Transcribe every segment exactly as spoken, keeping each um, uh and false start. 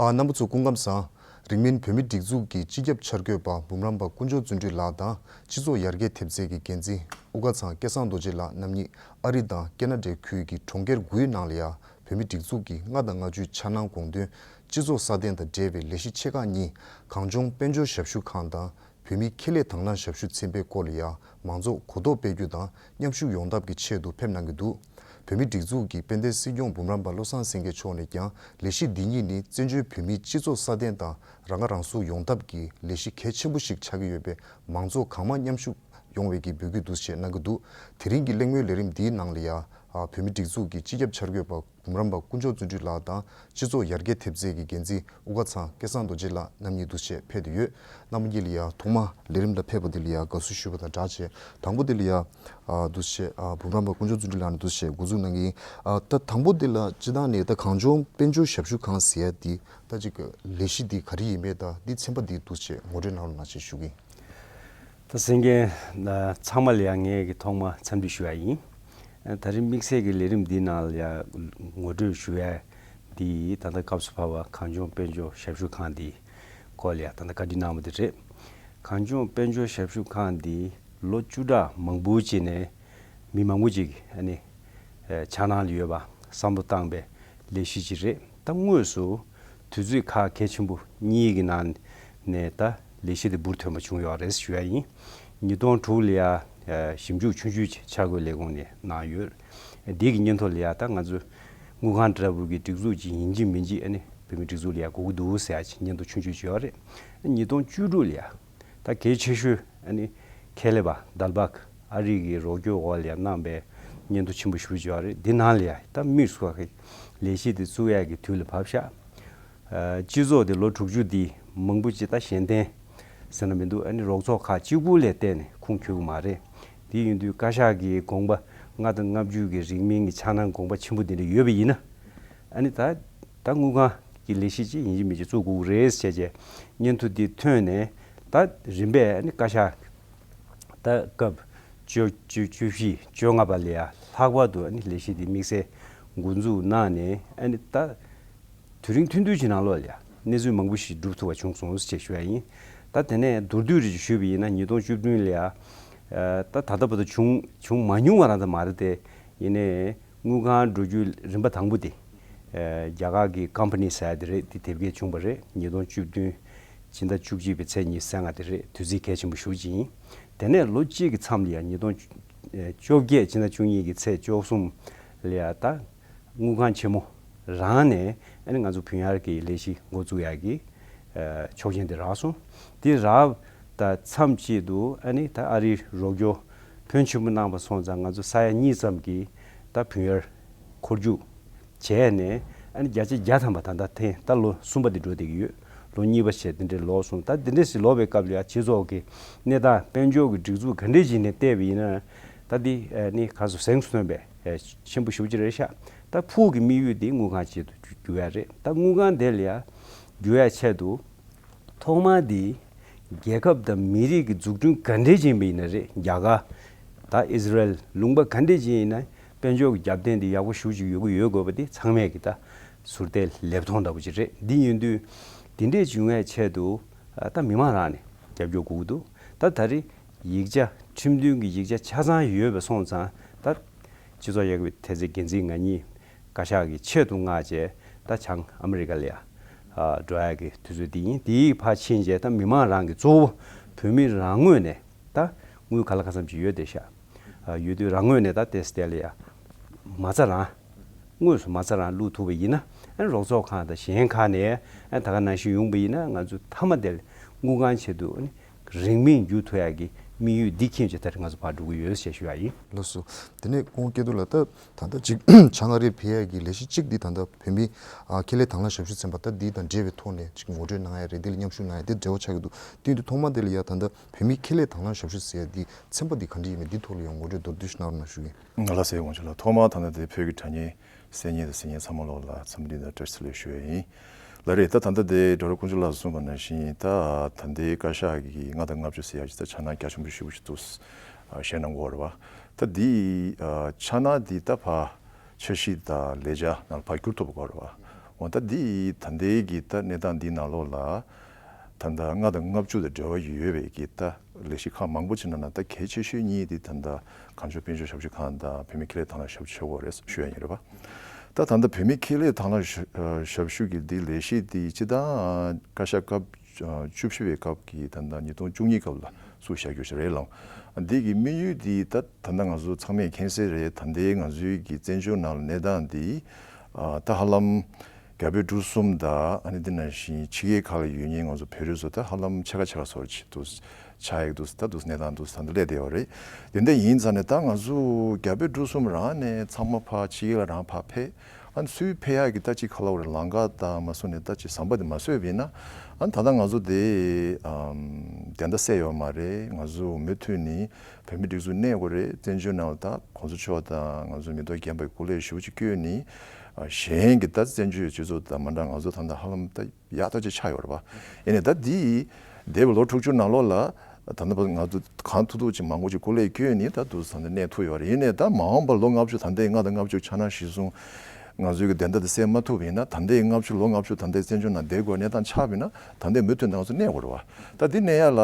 ཨ། རྣམ་པ་ཚོ་སྐུ་ཁམས་བཟང་། རིང་མིན་བོད་མིའི་སྒྲིག་འཛུགས་ཀྱི་སྤྱི་ཁྱབ་འཆར་འགོད་པ་འབུམ་རམས་པ་དཀོན་མཆོག་བརྩོན་འགྲུས་ལགས་དང་། སྤྱི་ཚོགས་ཡར་རྒྱས་ཐེབས་རྩའི་གི་འགན་འཛིན་དབུ་དཀར་ཚང་སྐལ་བཟང་རྡོ་རྗེ་ལགས་རྣམ་གཉིས་ཨ་རི་དང་ཁེ་ན་ཌའི་ཁུལ་གྱི་གྲོང་ཁྱེར་དགུའི་ནང་ལ་ཡང་བོད་མིའི་སྒྲིག་འཛུགས་ཀྱི་ལྔ་དང་ལྔ་བཅུའི་འཆར་སྣང་དགོངས་དོན་སྤྱི་ཚོགས་སྲ་བརྟན་དང་འབྲེལ་བའི་ལས་གཞི་ཆེ་ཁག་གཉིས། གངས་ལྗོངས་དཔལ་འབྱོར་ཞབས་ཞུ་ཁང་དང་། བོད་མིའི་ཁེ་ལས་དང་བླངས་ཞབས་ཞུ་ཚན་པའི་སྐོར་ལ་ཡང་མང་ཚོགས་གོ་རྟོགས་སྤེལ་རྒྱུ་དང་མཉམ་ཞུགས་ཡོང་ཐབས་ཀྱི་ཆེད་དུ་ཕེབས་གནང་གི་འདུག། བོད་མིའི་སྒྲིག་འཛུགས་ཀྱི་དཔལ་ལྡན་སྲིད་སྐྱོང་འབུམ་རམས་པ་བློ་བཟང་སེང་གེ་མཆོག་ནས་ཀྱང་ལས་གཞི་འདི་གཉིས་ནི་བཙན་བྱོལ་བོད་མིའི་སྤྱི་ཚོགས་སྲ་བརྟན་དང་རང་ཁ་རང་གསོ་ཡོང་ཐབས་ཀྱི་ལས་གཞི་གལ་ཆེན་པོ་ཞིག་ཆགས་ཀྱི་ཡོད་པས་མང་ཚོགས་གང་མང་མཉམ་ཞུགས་ཡོང་བའི་གི་འབོད་སྐུལ་འདུག་ཅེས་གནང་གི་འདུག། དེ་རིང་གི་གླེང་མོལ་ལས་རིམ་འདིའི་ནང་ལ་ཡང་བོད་མིའི་སྒྲིག་འཛུགས་ཀྱི་སྤྱི་ཁྱབ་འཆར་འགོད་པ་འབུམ་རམས་པ་དཀོན་མཆོག་བརྩོན་འགྲུས་ལགས་དང་སྤྱི་ཚོགས་ཡར་རྒྱས་ཐེབས་རྩའི་གི་འགན་འཛིན་དབུ་དཀར་ཚང་སྐལ་བཟང་རྡོ་རྗེ་ལགས་རྣམ་གཉིས་འདུག་ཅེས་ཕེབས་བསྡད་ཡོད། རྣམ་པ་གཉིས་ལ་ཡང་ཐོག་མར་ལས་རིམ་ལ་ཕེབས་པ་དེ་ལ་ཡང་དགའ་བསུ་ཞུས་པ་དང་སྦྲགས་བྱས། དང་པོ་དེ་ལ་ཡང་འདུག་ཅེས་འབུམ་རམས་པ་དཀོན་མཆོག་བརྩོན་འགྲུས་ལགས་ནས་འདུག་ཅེས་འགོ་འཛུགས་གནང་གི་ཡིན། ད་དང་པོ་དེ་ལ་སྤྱི་བཏང་ནས་ད་གངས་ལྗོངས་དཔལ་འབྱོར་ཞབས་ཞུ་ཁང་ཟེར་ཡ་དེ་ད་ཅིག་ལས་གཞི་དེ་ག་རེ་ཡིན་མིན་དང་དེ་ཚན་པ་དེ་འདུག་ཅེས་ངོ་སྤྲོད་གནང་རོགས་གནང་ཞེས་ཞུ་གི་ཡིན། ད་གསན་མཁན་ཚང་མ་ལ་ཡང་ངས་ཀྱི་ཐོག་མ་འཚམས་འདྲི་ཞུ་ཡ་ཡིན། ད་རིང་དམིགས་བསལ་གྱི་ལས་རིམ་འདིའི་ནང་ལ་ཡང་ངོ་སྤྲོད་ཞུ་ཡ་འདི་ད་ལྟ་སྐབས་སུ་བབས་པ་གངས་ལྗོངས་དཔལ་འབྱོར་ཞབས་ཞུ་ཁང་འདི་སྐོར་ལ་ཡང་ད་ལྟ་བཀའ་འདྲི་གནང་བ་འདི་རེད། གངས་ལྗོངས་དཔལ་འབྱོར་ཞབས་ཞུ་ཁང་འདི་ལོ་བཅུ་ཕྲག་མང་པོའི་རྗེས་ནས་མི་མང་པོ་ཅིག་ཨ་ནི་འཆར་སྣང་ལ་ཡོད་པ་བསམ་བློ་བཏང་པའི་ལས་གཞི་ཅིག་རེད། ད་དངོས་སུ་དུས་ཚོད་ཁག་གལ་ཆེན་པོ་གཉིས་ཀྱི་ནང་ནས་ད་ལས་གཞི་དེ་འབུར་ཐོན་པ་བྱུང་ཡོད་རེད་ཞུ་ཡ་ཡིན། ཉིས་སྟོང་དྲུག་ལ་ཡ་ཞིབ་འཇུག་ཆུང་ཆུང་ཅིག་འཆར་འགོད་ལས་ཁུངས་ནས་གནང་ཡོད། འདི་གི་སྙན་ཐོ་ལ་ཡ་ད་ང་ཚོ་དངུལ་ཁང་འདྲ་པོ་གི་སྒྲིག་འཛུགས་ཅིག་ཡིན་གཅིག་མིན་གཅིག་ཨ་ནི་བོད་མི་སྒྲིག་འཛུགས་ལ་ཡ་དགོས་ཀྱི་འདུག་ཟེར་ཡ་ཅིག་སྙན་ཐོ་ཆུང་ཆུང་ཅིག་ཡོད་རེད། ཉིས་སྟོང་བཅུ་དྲུག་ལ་ཡ་ད་གལ་ཆེ་ཤོས་ཨ་ནི་ཁེ་ལས་པ་དཱལ་བག་ཨ་རི་གི་རོགས་སྐྱོར་འོག་ལ་ཡ་གནང་པའི་སྙན་ཐོ་ཆེན་པོ་ཞེ་པོ་ཅིག་ཡོད་རེད། འདི་ནང་ལ་ཡ་ད་དམིགས་སུ་བཀར་གྱི་ལས་གཞི་དེ་བཙུགས་ཡག་གི་དུས་ལ་བབས་ཤག། ཨ། སྤྱི་ཚོགས་དེ་ལོ་དྲུག་ཅུ་འདི་མང་པོ་ཅིག་ད་གཞན་བརྟེན་ཟེར་ན་མི་འདུག། ཨ་ནི་རོགས་ཚོགས་ཁག་གཅིག་པུ་ལ་བརྟེན་ནས་ཁུངས་འཁྱོལ་གྱི་མ་རེད། དེ་ཡིན་དུས་བཀའ་ཤག་གི་དགོངས་པ་ལྔ་དང་ལྔ་བཅུ་གི་རིང་མིན་གྱི་འཆར་སྣང་དགོངས་པ་ཆེན་པོ་འདི་འདྲ་ཡོད་པ་ཡིན་ན། ཨ་ནི་ད་ད་དངུལ་ཁང་གི་ལས་གཞི་ཅིག་ཡིན་གཅིག་མིན་གཅིག་བཙུགས་དགོས་ཀྱི་རེད་ཟེར་བྱས་བྱས་སྙན་ཐོ་འདི་ཐོན་ནས་ད་རིམ་པས་ཨ་ནི་བཀའ་ཤག་ད་སྐབས་བཅུ་བཅུ་བཅུ་བཞི་བཅོ་ལྔ་པ་ལ་ཡ་ལྷག་པར་དུ་ཨ་ནི་ལས་གཞི་འདི་དམིགས་བསལ་འགོ་འཛུགས་གནང་ནས་ཨ་ནི་ད་དུས་རིང་ཐུང་ཐུང་ཅིག་ནང་ལོགས་ལ་ཡ་གནས་ཚུལ་མང་པོ་ཞིག་འགྲུབ་ཐུབ་པ་བྱུང་སོང་ཟེར་ཞུ་ཡ་ཡིན། ད་དེ་ནས་མདོར་བསྡུས་རེ་ཞུས་པ་ཡིན་ན་ཉིས་སྟོང་བཅུ་བདུན་ལ་ཡ་ད་ད་ལྟ་བར་དུ་བྱུང་བྱུང་མ་མྱོང་བ་རང་ད་མ་རེད་དེ། ཡིན་ནའི་དངུལ་ཁང་འགྲོ་རྒྱུའི་རིམ་པ་དང་པོ་དེ། ཨ། རྒྱ་གར་གྱི་ཀམ་པ་ནི་ཟེར་ཡ་དེ་རེད། དེ་དེབ་སྐྱེལ་བྱུང་བ་རེད། ཉིས་སྟོང་བཅུ་བདུན་ཕྱི་ཟླ་བཅུ་གཅིག་པའི་ཚེས་ཉི་ཤུ་རྩ་ལྔ་དེ་རེད། དུས་ཚིགས་གལ་ཆེན་པོ་ཞེ་པོ་ཅིག་ཡིན། དེ་ནས་ལོ་གཅིག་གི་མཚམས་ལ་ཡ་ཉིས་སྟོང་བཅོ་བརྒྱད་ཕྱི་ཟླ་བཅུ་གཉིས་ཀྱི་ཚེས་བཅུ་གསུམ་ལ་ཡ་ད་དངུལ་ཁང་ཆེན་མོ་རང་ནས་ཨ་ནི་ང་ཚོ་བུན་གཡར་གྱི་ལས་གཞི་འགོ་བཙུགས་ཡག་གི་ཨ། ཆོག་མཆན་དེ་རག་སོང་། དེ་རག་དང་མཚམས་གཅིག་ཏུ་ཨ་ནི་ད་ཨ་རིའི་རོགས་སྐྱོར་ཕོན་ཆེན་པོ་གནང་བ་སོང་ཙང་ང་ཚོ་ས་ཡ་གཉིས་ཙམ་གྱི་ད་བུན་གཡར་འཁོར་རྒྱུག་བྱས་ནས་ཨ་ནི་བརྒྱ་ཆ་བརྒྱ་ཐམ་པ་ད་ལྟ་ཐེངས་ད་ལོ་གསུམ་པ་དེ་འགྲོ་བསྡད་ཀྱི་ཡོད། ལོ་གཉིས་པ་བྱས་དེ་འདྲས་ལོག་སོང་། ད་དེ་འདྲས་སེ་ལོག་པའི་སྐབས་ལ་ཡ་སྤྱི་ཚོགས་ཀྱི་གནས་སྟངས་དཔལ་འབྱོར་གྱི་སྒྲིག་འཛུགས་ག་འདྲས་ཅིག་ནས་བལྟས་པ་ཡིན་ན་ད་འདི་ཨ་ནི་ག་ཚོད་གཟེངས་སུ་ཐོན་པའི་ཆེན་པོ་ཞེ་པོ་ཅིག་རེད་ཤག། ད་ཕུགས་ཀྱི་དམིགས་ཡུལ་འདི་དངུལ་ཁང་ཆེད་དུ་བསྒྱུར་ཡ་རེད། ད་དངུལ་ཁང་དེ་ལ་ཡ་བསྒྱུར་ཡ་ཆེད་དུ། ཐོག་མར་འདི་རྒྱལ་ཁབ་དང་མི་རིགས་ཀྱི་འཛུགས་སྐྲུན་ག་འདྲས་ཅིག་ཡིན་པ་ཡིན་ན་རེད། རྒྱ་གར་དང་ཨི་ཟི་རལ་ལུང་པ་ག་འདྲས་ཅིག་ཡིན་ན་དཔལ་འབྱོར་གྱི་རྒྱབ་རྟེན་འདི་ཡག་པོ་ཞེ་པོ་ཅིག་ཡོད་ཀྱི་ཡོད་དགོས་པ་འདི་ཚང་མས་ཀྱི་ད་ཟུར་བལྟས་ལེབ་མཐོང་འདྲ་པོ་ཅིག་རེད། འདི་ཡིན་དུས་འདི་འདྲས་བྱུང་བའི་ཆེད་དུ་ད་མི་མང་རང་ནས་རྒྱབ་སྐྱོར་དགོས་ཀྱི་འདུག། ད་ད་རེས་ཡིག་ཆ་ཁྲིམས་མཐུན་གྱི་ཡིག་ཆ་ཆ་ཚང་ཡོད་པ་སོང་ཙང་ད་སྤྱི་ཚོགས་ཡར་རྒྱས་ཐེབས་རྩའི་འགན་འཛིན་ང་གཉིས་བཀའ་ཤག་གི་ཆེད་དུ་མངགས་བྱས་ད་བྱང་ཨ་མི་རི་ཀ་ལ་ཡ་ཨ་འགྲོ་ཡག་གི་དུས་ཚོད་འདི་ཡིན། དེའི་ཕར་ཕྱིན་བྱས་ད་མི་མང་རང་གི་གཙོ་བོ་བོད་མི་རང་ངོས་ནས་ད་དངུལ་ག་ལ་ག་ཙམ་ཅིག་ཡོད་བསྡད་ཤག། ཨ་ཡོད་དུས་རང་ངོས་ནས་ད་ཏེ་སི་ཏེ་ལ་ཡ་མ་རྩ་རང་དངོས་སུ་མ་རྩ་རང་བླུག་ཐུབ་པ་ཡིན་ན་ཨ་རོགས་ཚོགས་ཁང་དང་གཞན་ཁག་ནས་ཨ་ད་ག་ནང་བཞིན་ཡོང་པ་ཡིན་ན་ང་ཚོ་མཐའ་མ་དེ་ལ་དངུལ་ཁང་ཆེད་དུ་ཨ་ནི། རིང་མིན་བསྒྱུར་ཐུབ་ཡག་གི་དམིགས་ཡུལ་འདི་འཁྱེར་བྱས་ད་རེས་ང་ཚོ་ཕར་འགྲོ་གི་ཡོད་ཞེས་ཞུ་ཡག་ཡིན། ལགས་སོ། དེ་ནས་ཁོང་སྐལ་རྡོར་ལགས་ད་ད་ལྟ་ཅིག་བྱང་ཨ་རིར་ཕེབས་ཡག་གི་ལས་གཞི་གཅིག་འདི་ད་ལྟ་བོད་མི་ཨ་ཁེ་ལས་དང་བླངས་ཞབས་ཞུ་ཚན་པ་ད་འདི་དང་འབྲེལ་བའི་ཐོག་ནས་ཅིག་ངོ་སྤྲོད་གནང་ཡག་རེད། འདི་ལ་མཉམ་ཞུགས་གནང་ཡག་དེ་འབྲེལ་བ་ཆགས་ཀྱི་འདུག། དེ་ཡིན་དུས་ཐོག་མ་དེ་ལ་ཡ་ད་ལྟ་བོད་མི་ཁེ་ལས་དང་བླངས་ཞབས་ཞུ་ཟེར་ཡག་འདི་ཚན་པ་འདི་ག་འདྲ་ཡིན་མིན་འདི་ཐོག་ལ་ཡང་ངོ་སྤྲོད་མདོར་བསྡུས་ཤིག་གནང་རོགས་གནང་ཞུ་གི་ཡིན། ལགས་སོ། ཡ་དགོངས་ཞུ་ལགས། ཐོག་མར་ད་ལྟ་དེ་བོད་ཀྱི་དྲ་བརྙན་གསན་མཁན་དང་གཟིགས་མཁན་ཚང་མ་ལོག་ལ་འཚམས་འདྲི་དང་བཀྲ་ཤིས་བདེ་ལེགས་ཞུ་ཡ་ཡིན། ལགས་རེད། ད་ད་ལྟ་དེ་ཌོག་ཊར་དཀོན་མཆོག་ལགས་གསུངས་པ་ནང་བཞིན་ད་ད་ལྟའི་བཀའ་ཤག་གི་ལྔ་དང་ལྔ་བཅུ་ཟེར་ཡག་ཅིག་ད་འཆར་སྣང་རྒྱ་ཆེན་པོ་ཞེ་པོ་ཞིག་འདུག། བཤད་གནང་དགོས་རེད་བ། ད་འདི་འཆར་སྣང་འདི་ད་ཕར་འཆར་གཞི་དང་ལས་འཆར་ནང་ལ་ཕར་བསྒྱུར་ཐུབ་པ་དགོས་རེད་བ། འོ་ད་འདི་ད་ལྟའི་གི་ད་གནས་སྟངས་འདི་ནང་ལོགས་ལ་ད་ལྟ་ལྔ་དང་ལྔ་བཅུ་དང་འབྲེལ་བ་ཡོད་པའི་གི་ད་ལས་གཞི་ཁག་མང་པོ་ཅིག་ནང་ན་ད་གལ་ཆེ་ཤོས་གཉིས་འདི་ད་ལྟ་གངས་ལྗོངས་དཔལ་འབྱོར་ཞབས་ཞུ་ཁང་དང་བུད་མེད་ཁེ་ལས་དང་བླངས་ཞབས་ཞུ་ཆེ་བ་རེད་ཞུ་ཡ་ཡིན་རེད་པ། ད་ད་ལྟ་བུད་མེད་ཁེ་ལས་དང་བླངས་ཞབས་ཞུ་གི་འདི་ལས་གཞི་འདི་སྤྱི་བཏང་བཀའ་ཤག་སྐབས་བཅུ་བཞི་པའི་སྐབས་ཀྱི་ད་ལྟ་ཉིས་སྟོང་བཅུ་གཉིས་སྐབས་ལ་བཙུགས་བཞག་རྒྱུ་ཞིག་རེད་ལགས། འདི་གི་དམིགས་ཡུལ་འདི་ད་ད་ལྟ་ང་ཚོ་ཚང་མས་མཁྱེན་གསལ་རེད། ད་ལྟའི་ང་ཚོའི་གི་བཙན་བྱོལ་ནང་ལ་གནས་སྟངས་འདི་ད་ཧ་ལམ་རྒྱ་བོད་འབྲུག་གསུམ་དང་ཨ་ནི་འདི་ནང་བཞིན་ཕྱི་རྒྱལ་ཁག་ལ་ཡོད་མཁན་ང་ཚོ་བོད་རིགས་ཚོ་ད་ཧ་ལམ་ཕྱེད་ཀ་ཕྱེད་ཀ་བཟོ་འདྲ་ཅིག་འདུག་ཆགས་ཡག་འདུག་ད་འདུག་གནས་སྟངས་འདུག་ད་འདི་སླེབས་བསྡད་ཡོད་རེད། དེ་འདྲ་ཡིན་ཙང་ནས་ད་ང་ཚོ་རྒྱ་བོད་འབྲུག་གསུམ་རང་ནས་ཚང་མ་ཕར་ཕྱི་རྒྱལ་ལ་རང་ཕར་ཕེབས། ཨ་ནི་སུའི་ཕེབས་ཡག་གི་ད་ཅིག་ག་ལབ་དགོས་རེད། ལམ་ཁ་དང་མ་སོང་ནས་ད་ཅིག་ཟམ་པ་དེ་མ་བཟོས་པ་ཡིན་ན། ཨ་ནི་ད་ལྟ་ང་ཚོ་དེ་ཨམ་བདེན་མཐའ་གསལ་ཡོད་མ་རེད། ང་ཚོ་མུ་མཐུད་ནས་བོད་མི་སྒྲིག་འཛུགས་གནས་དགོས་རེད། བཙན་བྱོལ་ནང་ལ་ད་གོང་ས་མཆོག་དང་ང་ཚོ་མི་ཐོག་རྒན་པའི་སྐུ་ལས་ཞེ་པོ་ཅིག་བསྐྱོན་ནས་ཨ་གཞན་གྱི་ད་བཙན་བྱོལ་སྤྱི་ཚོགས་དང་མ་འདྲ་ང་ཚོ་ད་ལྟ་ཧ་ལམ་ད་ཡག་ཐག་ཆོད་ཆགས་ཡོད་རེད་པ། ཡིན་ནའི་ད་འདི་འདས་པའི་ལོ་དྲུག་ཅུ་ནང་ལོགས་ལ་ད་ལྟ་བར་ང་ཚོ་གང་ཐུབ་ཐུབ་ཅིག་མང་པོ་ཅིག་སྐུ་ལས་བསྐྱོན་ནས་ད་དུང་ད་ལྟ་གནས་ཐུབ་ཡོད་རེད། ཡིན་ནའི་ད་མ་འོངས་པར་ལོ་ལྔ་བཅུ་ད་ལྟའི་ལྔ་དང་ལྔ་བཅུ་ཆ་ན་གཞི་བཟུང་ང་ཚོའི་གི་བདེན་མཐའ་དེ་གསལ་མ་ཐུབ་པ་ཡིན་ན། ད་ལྟའི་ལྔ་བཅུ་ལོ་ལྔ་བཅུ་ད་ལྟའི་བཙན་བྱོལ་ནང་བསྡད་དགོས་གནས་སྟངས་ཆགས་པ་ཡིན་ན་ད་ལྟའི་མུ་མཐུད་ང་ཚོ་གནས་དགོས་རེད་པ། ད་འདི་གནས་ཡག་ལ་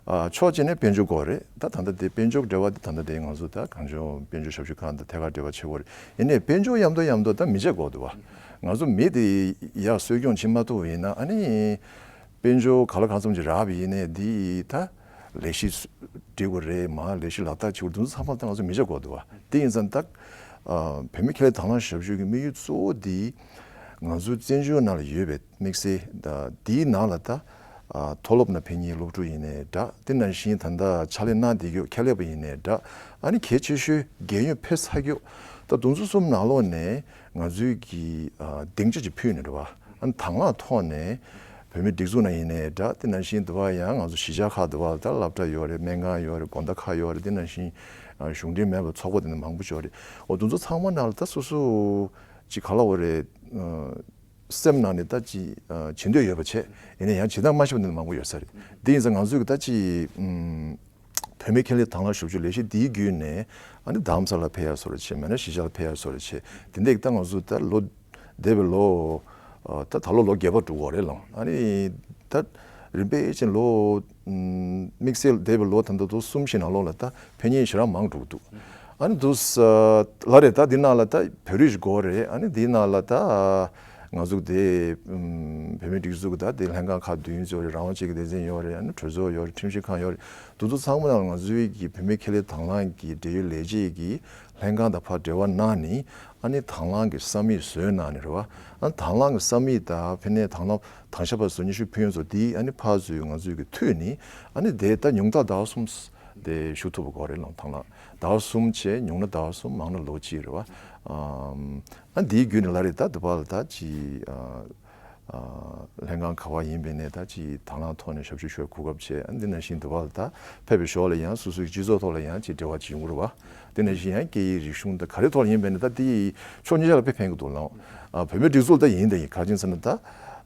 ཨ་ཕྱོགས་གཅིག་ནས་དཔལ་འབྱོར་དགོས་རེད། ད་ད་ལྟ་དེ་དཔལ་འབྱོར་འབྲེལ་བ་དེ་ད་ལྟ་དེ་ང་ཚོ་ད་གངས་ལྗོངས་དཔལ་འབྱོར་ཞབས་ཞུ་ཁང་དང་ཐད་ཀར་འབྲེལ་བ་བྱེད་དགོས་རེད། ཡིན་ནའི་དཔལ་འབྱོར་མཉམ་དུ་མཉམ་དུ་ད་མི་བྱེད་དགོས་འདུག་བ། ང་ཚོ་མི་དེ་ཡར་གསོ་སྐྱོང་བྱེད་མ་ཐུབ་པ་ཡིན་ན། ཨ་ནི་དཔལ་འབྱོར་ག་ལ་གང་འཚམ་ཅིག་རག་པ་ཡིན་ནའི་འདི་ད་ལས་གཞི་སྒྲིག་དགོས་རེད། མ་ལས་གཞི་ལག་བསྟར་བྱེད་དགོས་འདུག་ཚང་མ་ད་ང་ཚོ་མི་བྱེད་དགོས་འདུག་བ། དེ་ཡིན་ཙང་ད་ཨ་བོད་མི་ཁེ་ལས་དང་བླངས་ཞབས་ཞུ་གི་དམིགས་ཡུལ་གཙོ་བོ་འདི་ང་ཚོའི་བཙན་བྱོལ་ནང་ལ་ཡོད་པའི་དམིགས་བསལ་ད་འདིའི་ནང་ལ་ད་ཨ་མཐོ་སློབ་ནང་ཕེབས་མཁན་སློབ་ཕྲུག་ཡིན་ནའི་འདྲ། དེ་ནང་བཞིན་ད་ལྟ་ཕྱག་ལས་གནང་བསྡད་རྒྱུ་ཁྱད་ལས་པ་ཡིན་ནའི་འདྲ། ཨ་ནི་གལ་ཆེ་ཤོས་རྒས་ཡོལ་ཕེབས་ཚར་རྒྱུ་ད་དུང་ཚོ་གསུམ་ནང་ལོགས་ནས་ང་ཚོའི་གི་ཨ་སྡིངས་ཆ་ཅིག་ཕུལ་ནས་རེད་བ། ཨ་ནི་དང་བླངས་ཐོག་ནས་བོད་མི་སྒྲིག་འཛུགས་ནང་ཡིན་ནའི་འདྲ། དེ་ནང་བཞིན་དུ་བ་ཡང་ང་ཚོ་གཞིས་ཆགས་ཁག་དུ་བ་ད་སློབ་གྲྭ་ཡོད་རེད། སྨན་ཁང་ཡོད་རེད། དགོང་དག་ཁག་ཡོད་རེད། དེ་ནང་བཞིན་ཨ་གཞུང་འབྲེལ་མེད་པའི་ཚོགས་པ་དེ་འདྲ་མང་པོ་ཡོད་རེད། འོ་དེ་ཚོ་ཚང་མ་ནང་ལ་ད་སོ་སོ་ཅིག་ག་ལབ་དགོས་རེད། ཨ་སེམས་ནང་ནས་ད་ཅིག་ཨ་བྱེད་འདོད་ཡོད་པ་བྱས། ཡིན་ན་ཡང་བྱེད་སྟངས་མ་ཤེས་པ་འདི་འདྲ་མང་པོ་ཡོད་ས་རེད། དེ་ཡིན་ཙང་ང་ཚོས་ཀྱི་ད་ཅིག་ཨམ་བོད་མི་ཁེ་ལས་དང་བླངས་ཞབས་ཞུ་ལས་གཞི་འདིའི་བརྒྱུད་ནས་ཨ་ནི་རྡ་རམ་ས་ལ་ཕེབས་ཡག་བཟོ་འདྲ་བྱས། མེད་ན་གཞིས་ཆགས་ལ་ཕེབས་ཡག་བཟོ་འདྲ་བྱས། དེ་འདྲ་ད་ང་ཚོ་ད་ལོ་འདས་པའི་ལོ་ཨ་ད་ད་ལོ་ལོ་བརྒྱད་པ་འགྲོ་གི་རེད་ལགས། ཨ་ནི་ད་རིམ་པས་ཅིག་ལོ་ཨམ་དམིགས་བསལ་འདས་པའི་ལོ་ད་ལྟ་ལོ་གསུམ་བཞི་ནང་ལོགས་ལ་ད་ཕེབས་མཁན་ཞེ་དྲག་མང་འགྲོ་གི་འདུག་ཨ་ནི་འདུག་ས་ལ་རེད། ད་འདི་ནང་ལ་ད་བོད་རིགས་ཤིག་དགོས་རེད། ཨ་ནི་འདི་ནང་ལ་ད་ང་ཚོ་དེ་ཨམ་བོད་མིའི་སྒྲིག་འཛུགས་ཀྱི་ད་དེ་ལྷན་ཁང་ཁག་བདུན་ཡོད་རེད། རང་དབང་ཅན་གྱི་སྡེ་ཚན་ཡོད་རེད། ཨ་ནི་གྲོས་ཚོགས་ཡོད་རེད། ཁྲིམས་ཞིབ་ཁང་ཡོད་རེད། དེ་ཚོ་ཚང་མ་ནང་ལ་ང་ཚོའི་གི་བོད་མི་ཁེ་ལས་དང་བླངས་ཀྱི་འབྲེལ་ཡོད་ལས་བྱེད་ཀྱི་ལྷན་ཁང་དང་ཕར་འབྲེལ་བ་གནང་ནས། ཨ་ནི་དང་བླངས་ཀྱི་ས་མིག་བཟོས་གནང་ནས་རེད་བ། ཨ་ནི་དང་བླངས་ཀྱི་ས་མིག་དང་ཕ་ནས་དང་བླངས་དང་ཞབས་པ་སོ་ཉི་ཤུ་ཕུལ་ཡོང་ཚོ་དེ་ཨ་ནི་ཕར་ཚུར་ང་ཚོའི་གི་མཐུད་ནས། ཨ་ནི་དེ་ད་ཉུང་མཐའ་ཟླ་བ་གསུམ་དེ་ཞུ་ཐུབ་པ་དགོས་རེད་ལགས། དང་བླངས་ཟླ་བ་གསུམ་བྱས། ཉུང་ན་ཟླ་བ་གསུམ། མང་ན་ལོ་གཅིག་རེད་བ། ཨམ་ཨ་འདིའི་བརྒྱུད་ནས་ལ་རེད། ད་དུ་བ་ལ་ད་ཅི་ཨ་ཨ་ལྷན་ཁང་ག་བ་ཡིན་པའི་ནས་ད་ཅི་དང་བླངས་ཐོག་ནས་ཞབས་ཞུ་ཞུ་བའི་གོ་སྐབས་བྱས། ཨ་འདི་ནང་བཞིན་དུ་བ་ལ་ད་ཕེབས་པའི་ཞོར་ལ་ཡང་སོ་སོའི་སྤྱི་ཚོགས་ཐོག་ལ་ཡང་ཅི་འབྲེལ་བ་ཅིག་ཡོང་གི་རེད་བ། དེ་ནང་བཞིན་ཡང་སྐད་ཡིག་རིག་གཞུང་དང་ག་རེ་ཐོག་ལ་ཡིན་པའི་ནས་ད་དེ་ཕྱོགས་གཉིས་ཆ་ལ་དཔེ་ཕན་གི་འདུག་ལགས། ཨ་བོད་མིའི་སྒྲིག་འཛུགས་ད་ཡིན་ད་ཡིན། ག་རེ་ཡིན་ཟེར་ན་ད་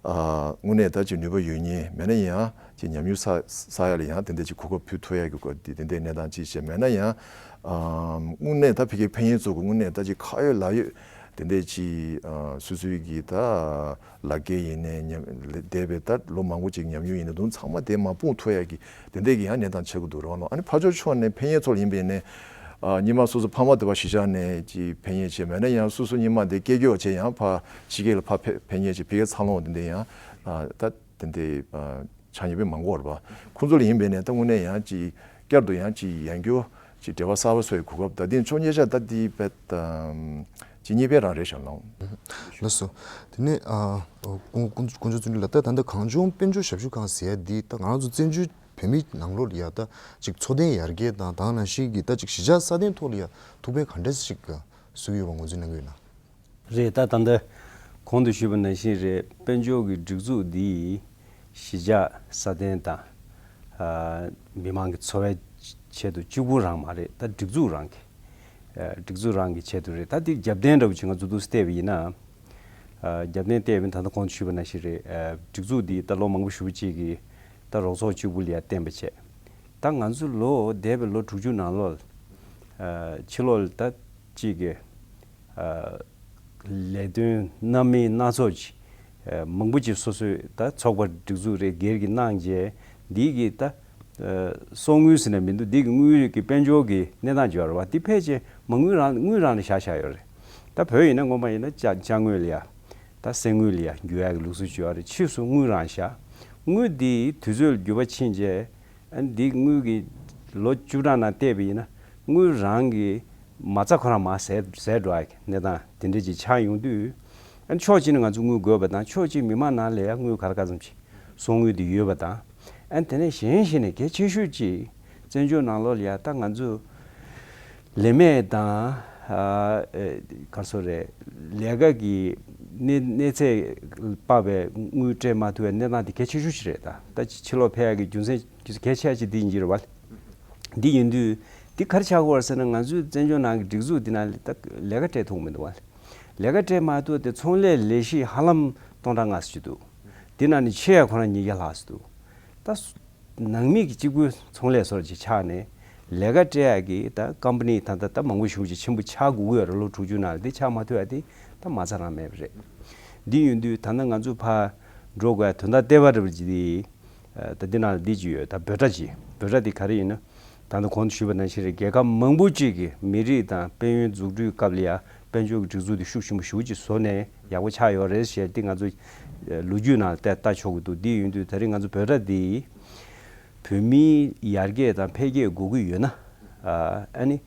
ཨ་དངོས་གནས་ད་ཅི་ནུས་པ་ཡོད་མཁན། མེད་ན་ཡང་ཅི་ཉམས་མྱོང་བསགས་བསགས་ཡ་ལ་ཡང་དེ་འདྲ་ཅི་གོ་སྐབས་ཕུལ་ཐུབ་ཡ་གི་སྐོར་དེ་དེ་འདྲའི་གནས་སྟངས་ཅིག་བྱས། མེད་ན་ཡང་ཨ་དངོས་གནས་ད་ཕ་གིའི་ཕ་ཡུལ་ཚོ་གི་དངོས་གནས་ད་ཅི་ཁ་ཡོད་ལག་ཡོད་དེ་འདྲའི་ཅི་ཨ་སོ་སོའི་གི་ད་ལག་འཁྱེར་ཡིན་ནའི་ཉམས་འདས་པའི་ད་ལོ་མང་པོ་ཅིག་ཉམས་མྱོང་ཡིན་ནའི་དུང་ཚང་མ་དེ་མར་སྤུངས་ཐུབ་ཡ་གི་དེ་འདྲའི་གི་ཡང་གནས་སྟངས་ཆགས་ཀྱི་འདུག་རོགས་གནང་། ཨ་ནི་ཕར་ཕྱོགས་ཕྱོགས་ནས་ཕན་ཡོན་ཚོར་ཡིན་པའི་ནས་ཨ་ཉི་མ་སོ་སོ་ཕ་མ་དེ་བ་གཞིས་ཆགས་ནས་ཅི་ཕན་ཡོན་བྱས། མེད་ན་ཡང་སོ་སོ་ཉི་མ་དེ་སྐད་སྐྱོ་བྱས་ཡང་ཕ་ཕྱི་རྒྱལ་ལ་ཕ་ཕེ་ཕན་ཡོན་བྱས། ཕ་གིའི་འཚར་ལོངས་དེ་འདྲའི་ཡང་ཨ་ད་དེ་འདྲའི་ཨ་ཆ་ཉེ་བའི་མང་གོ་ར་བ་ཁོང་ཚོ་ལ་ཡིན་པའི་ནས་ད་དངོས་གནས་ཡང་ཅི་བསྐྱར་དུ་ཡང་ཅི་ཡང་སྐྱོ་ཅི་འབྲེལ་བ་གསར་པ་བཟོ་བའི་གོ་སྐབས། ད་དེ་ཕྱོགས་གཉིས་ཆ་ད་དེ་བེད་ཅི་གཉིས་ཕན་རང་རེད་ཤག་ལགས། ལགས་སོ། དེ་ནས་ཨ་དཀོན་དཀོན་མཆོག་བརྩོན་འགྲུས་ལགས། ད་ད་ལྟ་གངས་ལྗོངས་དཔལ་འབྱོར་ཞབས་ཞུ་ཁང་ཟེར་ཡ་འདི་ད་ང་རང་ཚོ་བཙན་བྱོལ་བོད་མིའི་ནང་ལོགས་ལ་ཡ་ད་ཅིག་འཚོ་རྟེན་ཡར་རྒྱས་དང་དེ་ནང་བཞིན་གྱི་ད་ཅིག་གཞིས་ཆགས་སྲ་བརྟན་ཐོག་ལ་ཡ་ཐུགས་ཕན་ག་འདྲ་ཞིག་གསོས་ཡོད་པ་ངོས་འཛིན་གནང་གི་ཡོད་ན། རེད། ད་ད་ལྟ་གོང་དུ་ཞུས་པ་ནང་བཞིན་རེད། དཔལ་འབྱོར་གྱི་སྒྲིག་འཛུགས་འདི་གཞིས་ཆགས་སྲ་བརྟན་དང་ཨ་མི་མང་གི་འཚོ་བའི་ཆེད་དུ་གཅིག་པུ་རང་མ་རེད། ད་སྒྲིག་འཛུགས་རང་གི་ཨ་སྒྲིག་འཛུགས་རང་གི་ཆེད་དུ་རེད། ད་འདི་རྒྱབ་རྟེན་འདྲ་བོ་ཅིག་ང་ཚོ་འདུག་སེ་བལྟས་པ་ཡིན་ན། ཨ་རྒྱབ་རྟེན་བལྟས་པ་ཡིན་ན་ད་ལྟ་གོང་དུ་ཞུས་པ་ནང་བཞིན་རེད། ཨ་སྒྲིག་འཛུགས་འདི་ད་ལོ་མང་པོ་ཞེ་པོ་ཅིག་གི་ད་རོགས་ཚོགས་གཅིག་པུ་ལ་ཡ་བརྟེན་པ་བྱས། ད་ང་ཚོ་ལོ་འདས་པའི་ལོ་དྲུག་ཅུ་ནང་ལོགས་ཨ་ཕྱི་ལོགས་ལ་ད་ཅིག་གི་ཨ་ལས་དོན་སྣ་མིན་སྣ་ཚོགས་ མང་པོ་ཅིག་སོ་སོའི་ད་ཚོགས་པ་སྒྲིག་འཛུགས་རེ་སྒེར་གྱི་གནང་རྗེས་འདི་གི་ད་གསོག་དངུལ་ཟེར་ན་མི་འདུག་འདི་གི་དངུལ་གྱི་དཔལ་འབྱོར་གྱི་གནས་སྟངས་ཅིག་ཡོད་རེད་བ། འདི་ཕལ་ཆེར་མ་དངུལ་རང་དངུལ་རང་ལ་བཞག་བཞག་ཡོད་རེད། ད་བོད་ཡིན་ན་སྔོན་མ་ཡིན་ན་ཅ་ཅ་དངོས་ལ་ཡ་ད་གསེར་དངུལ་ལ་ཡ་འགྱུར་ཡག་གི་ལུགས་སྲོལ་ཅིག་ཡོད་རེད། ཕྱིས་སུ་དངུལ་རང་བཞག་དངུལ་འདི་དུས་ཚོད་འགྱུར་བ་ཕྱིན་རྗེས། ཨ་ནི་འདི་དངུལ་གྱི་ལོ་བཅུ་གྲངས་ནང་བལྟས་པ་ཡིན་ན་དངུལ་རང་གི་མ་རྩ་ཁོ་རང་མར་ཟད་ཟད་འགྲོ་ཡ་གི་གནས་སྟངས་དེ་འདྲ་ཅིག་ཆགས་ཡོང་དུས། ཨ་ནི་ཕྱོགས་གཅིག་ནས་ང་ཚོ་དངུལ་དགོས་པ་དང་ཕྱོགས་གཅིག་མི་མང་ནང་ལ་ཡ་དངུལ་ག་ལ་ག་ཙམ་ཅིག་གསོག་དངུལ་དེ་ཡོད་པ་དང་། ཨ་ནི་དེ་ནས་གཞན་ཞིག་ནས་གལ་ཆེ་ཤོས་ཅིག་བཙན་བྱོལ་ནང་ལོགས་ལ་ཡ་ད་ང་ཚོ་ལས་མེད་དང་ཨ་ཨེ་ག་རེ་ཟེར་རེད། ལས་ཀ་གི་གནས་གནས་ཚད་དཔག་པའི་དངུལ་སྤྲད་མ་ཐུབ་པའི་གནས་སྟངས་དེ་གལ་ཆེ་ཤོས་ཤིག་རེད། ད་ད་ཕྱི་ལོགས་ཕེབས་ཡག་གི་རྒྱུ་མཚན་གལ་ཆེ་ཤོས་ཅིག་འདི་ཡིན་གྱི་རེད་བ། འདི་ཡིན་དུས་འདི་ག་རེ་ཆགས་ཀྱི་ཡོད་རེད་ཟེར་ན་ང་ཚོའི་བཙན་བྱོལ་ནང་གི་སྒྲིག་འཛུགས་འདི་ནང་ལ་ད་ལས་ཀ་སྤྲད་ཐུབ་མི་འདུག་བ། ལས་ཀ་སྤྲད་མ་ཐུབ་དེ་ཚོང་ལས་ལས་གཞི་ཧ་ལམ་སྟོང་ཕྲག་ལྔ་ཙམ་ཅིག་འདུག་འདི་ནང་ནས་ཆེ་ཡ་ཁོ་རང་ཉིས་བརྒྱ་ལྷག་ཙམ་འདུག་ད་ནང་མི་གི་གཅིག་པུའི་ཚོང་ལས་སོགས་ཀྱི་ཆ་ནས་ལས་ཀ་སྤྲད་ཡག་གི་ད་ཀམ་པ་ནི་ད་ལྟ་ད་མང་པོ་ཞེ་པོ་ཅིག་ཆེན་པོ་ཆགས་དགོས་ཀྱི་ཡོད་རེད། ལོ་དྲུག་ཅུ་ནང་ལ་འདི་ཆགས་མ་ཐུབ་ཡག་འདི་ད་མ་རྩ་རང་མེད་པ་རེད། འདི་ཡིན་དུས་ད་ལྟ་ང་ཚོ་ཕར་འགྲོ་དགོས་ཡག་དོན་དག་ལྟེ་བ་འདྲ་པོ་ཅིག་འདི་ད་འདི་ནང་ལ་འདི་ཅིག་ཡོད། ད་འབོད་སྒྲ་ཅིག་འབོད་སྒྲ་འདི་ག་རེ་ཡིན་ན། ད་ལྟ་གོང་དུ་ཞུས་པ་ནང་བཞིན་རེད། རྒྱལ་ཁབ་མང་པོ་ཅིག་གིས་མི་རིགས་དང་དཔལ་ཡོན་འཛུགས་སྐྲུན་སྐབས་ལ་ཡང་དཔལ་འབྱོར་གྱི་སྒྲིག་འཛུགས་དེ་ཤུགས་ཆེན་པོ་ཞེ་པོ་ཅིག་བཟོས་ནས་ཡག་པོ་ཆགས་ཡོད་རེད་ཞེས་ཏེ་ང་ཚོ་ལོ་རྒྱུས་ནང་ལ་ལྟ་ལྟ་ཆོག་གི་འདུག་འདི་ཡིན་དུས་ད་རེས་ང་ཚོ་འབོད་སྒྲ་འདི་བོད་མིའི་ཡར་རྒྱས་དང་འཕེལ་རྒྱས་དགོས་ཀྱི་ཡོད་ན། ཨ་ནི་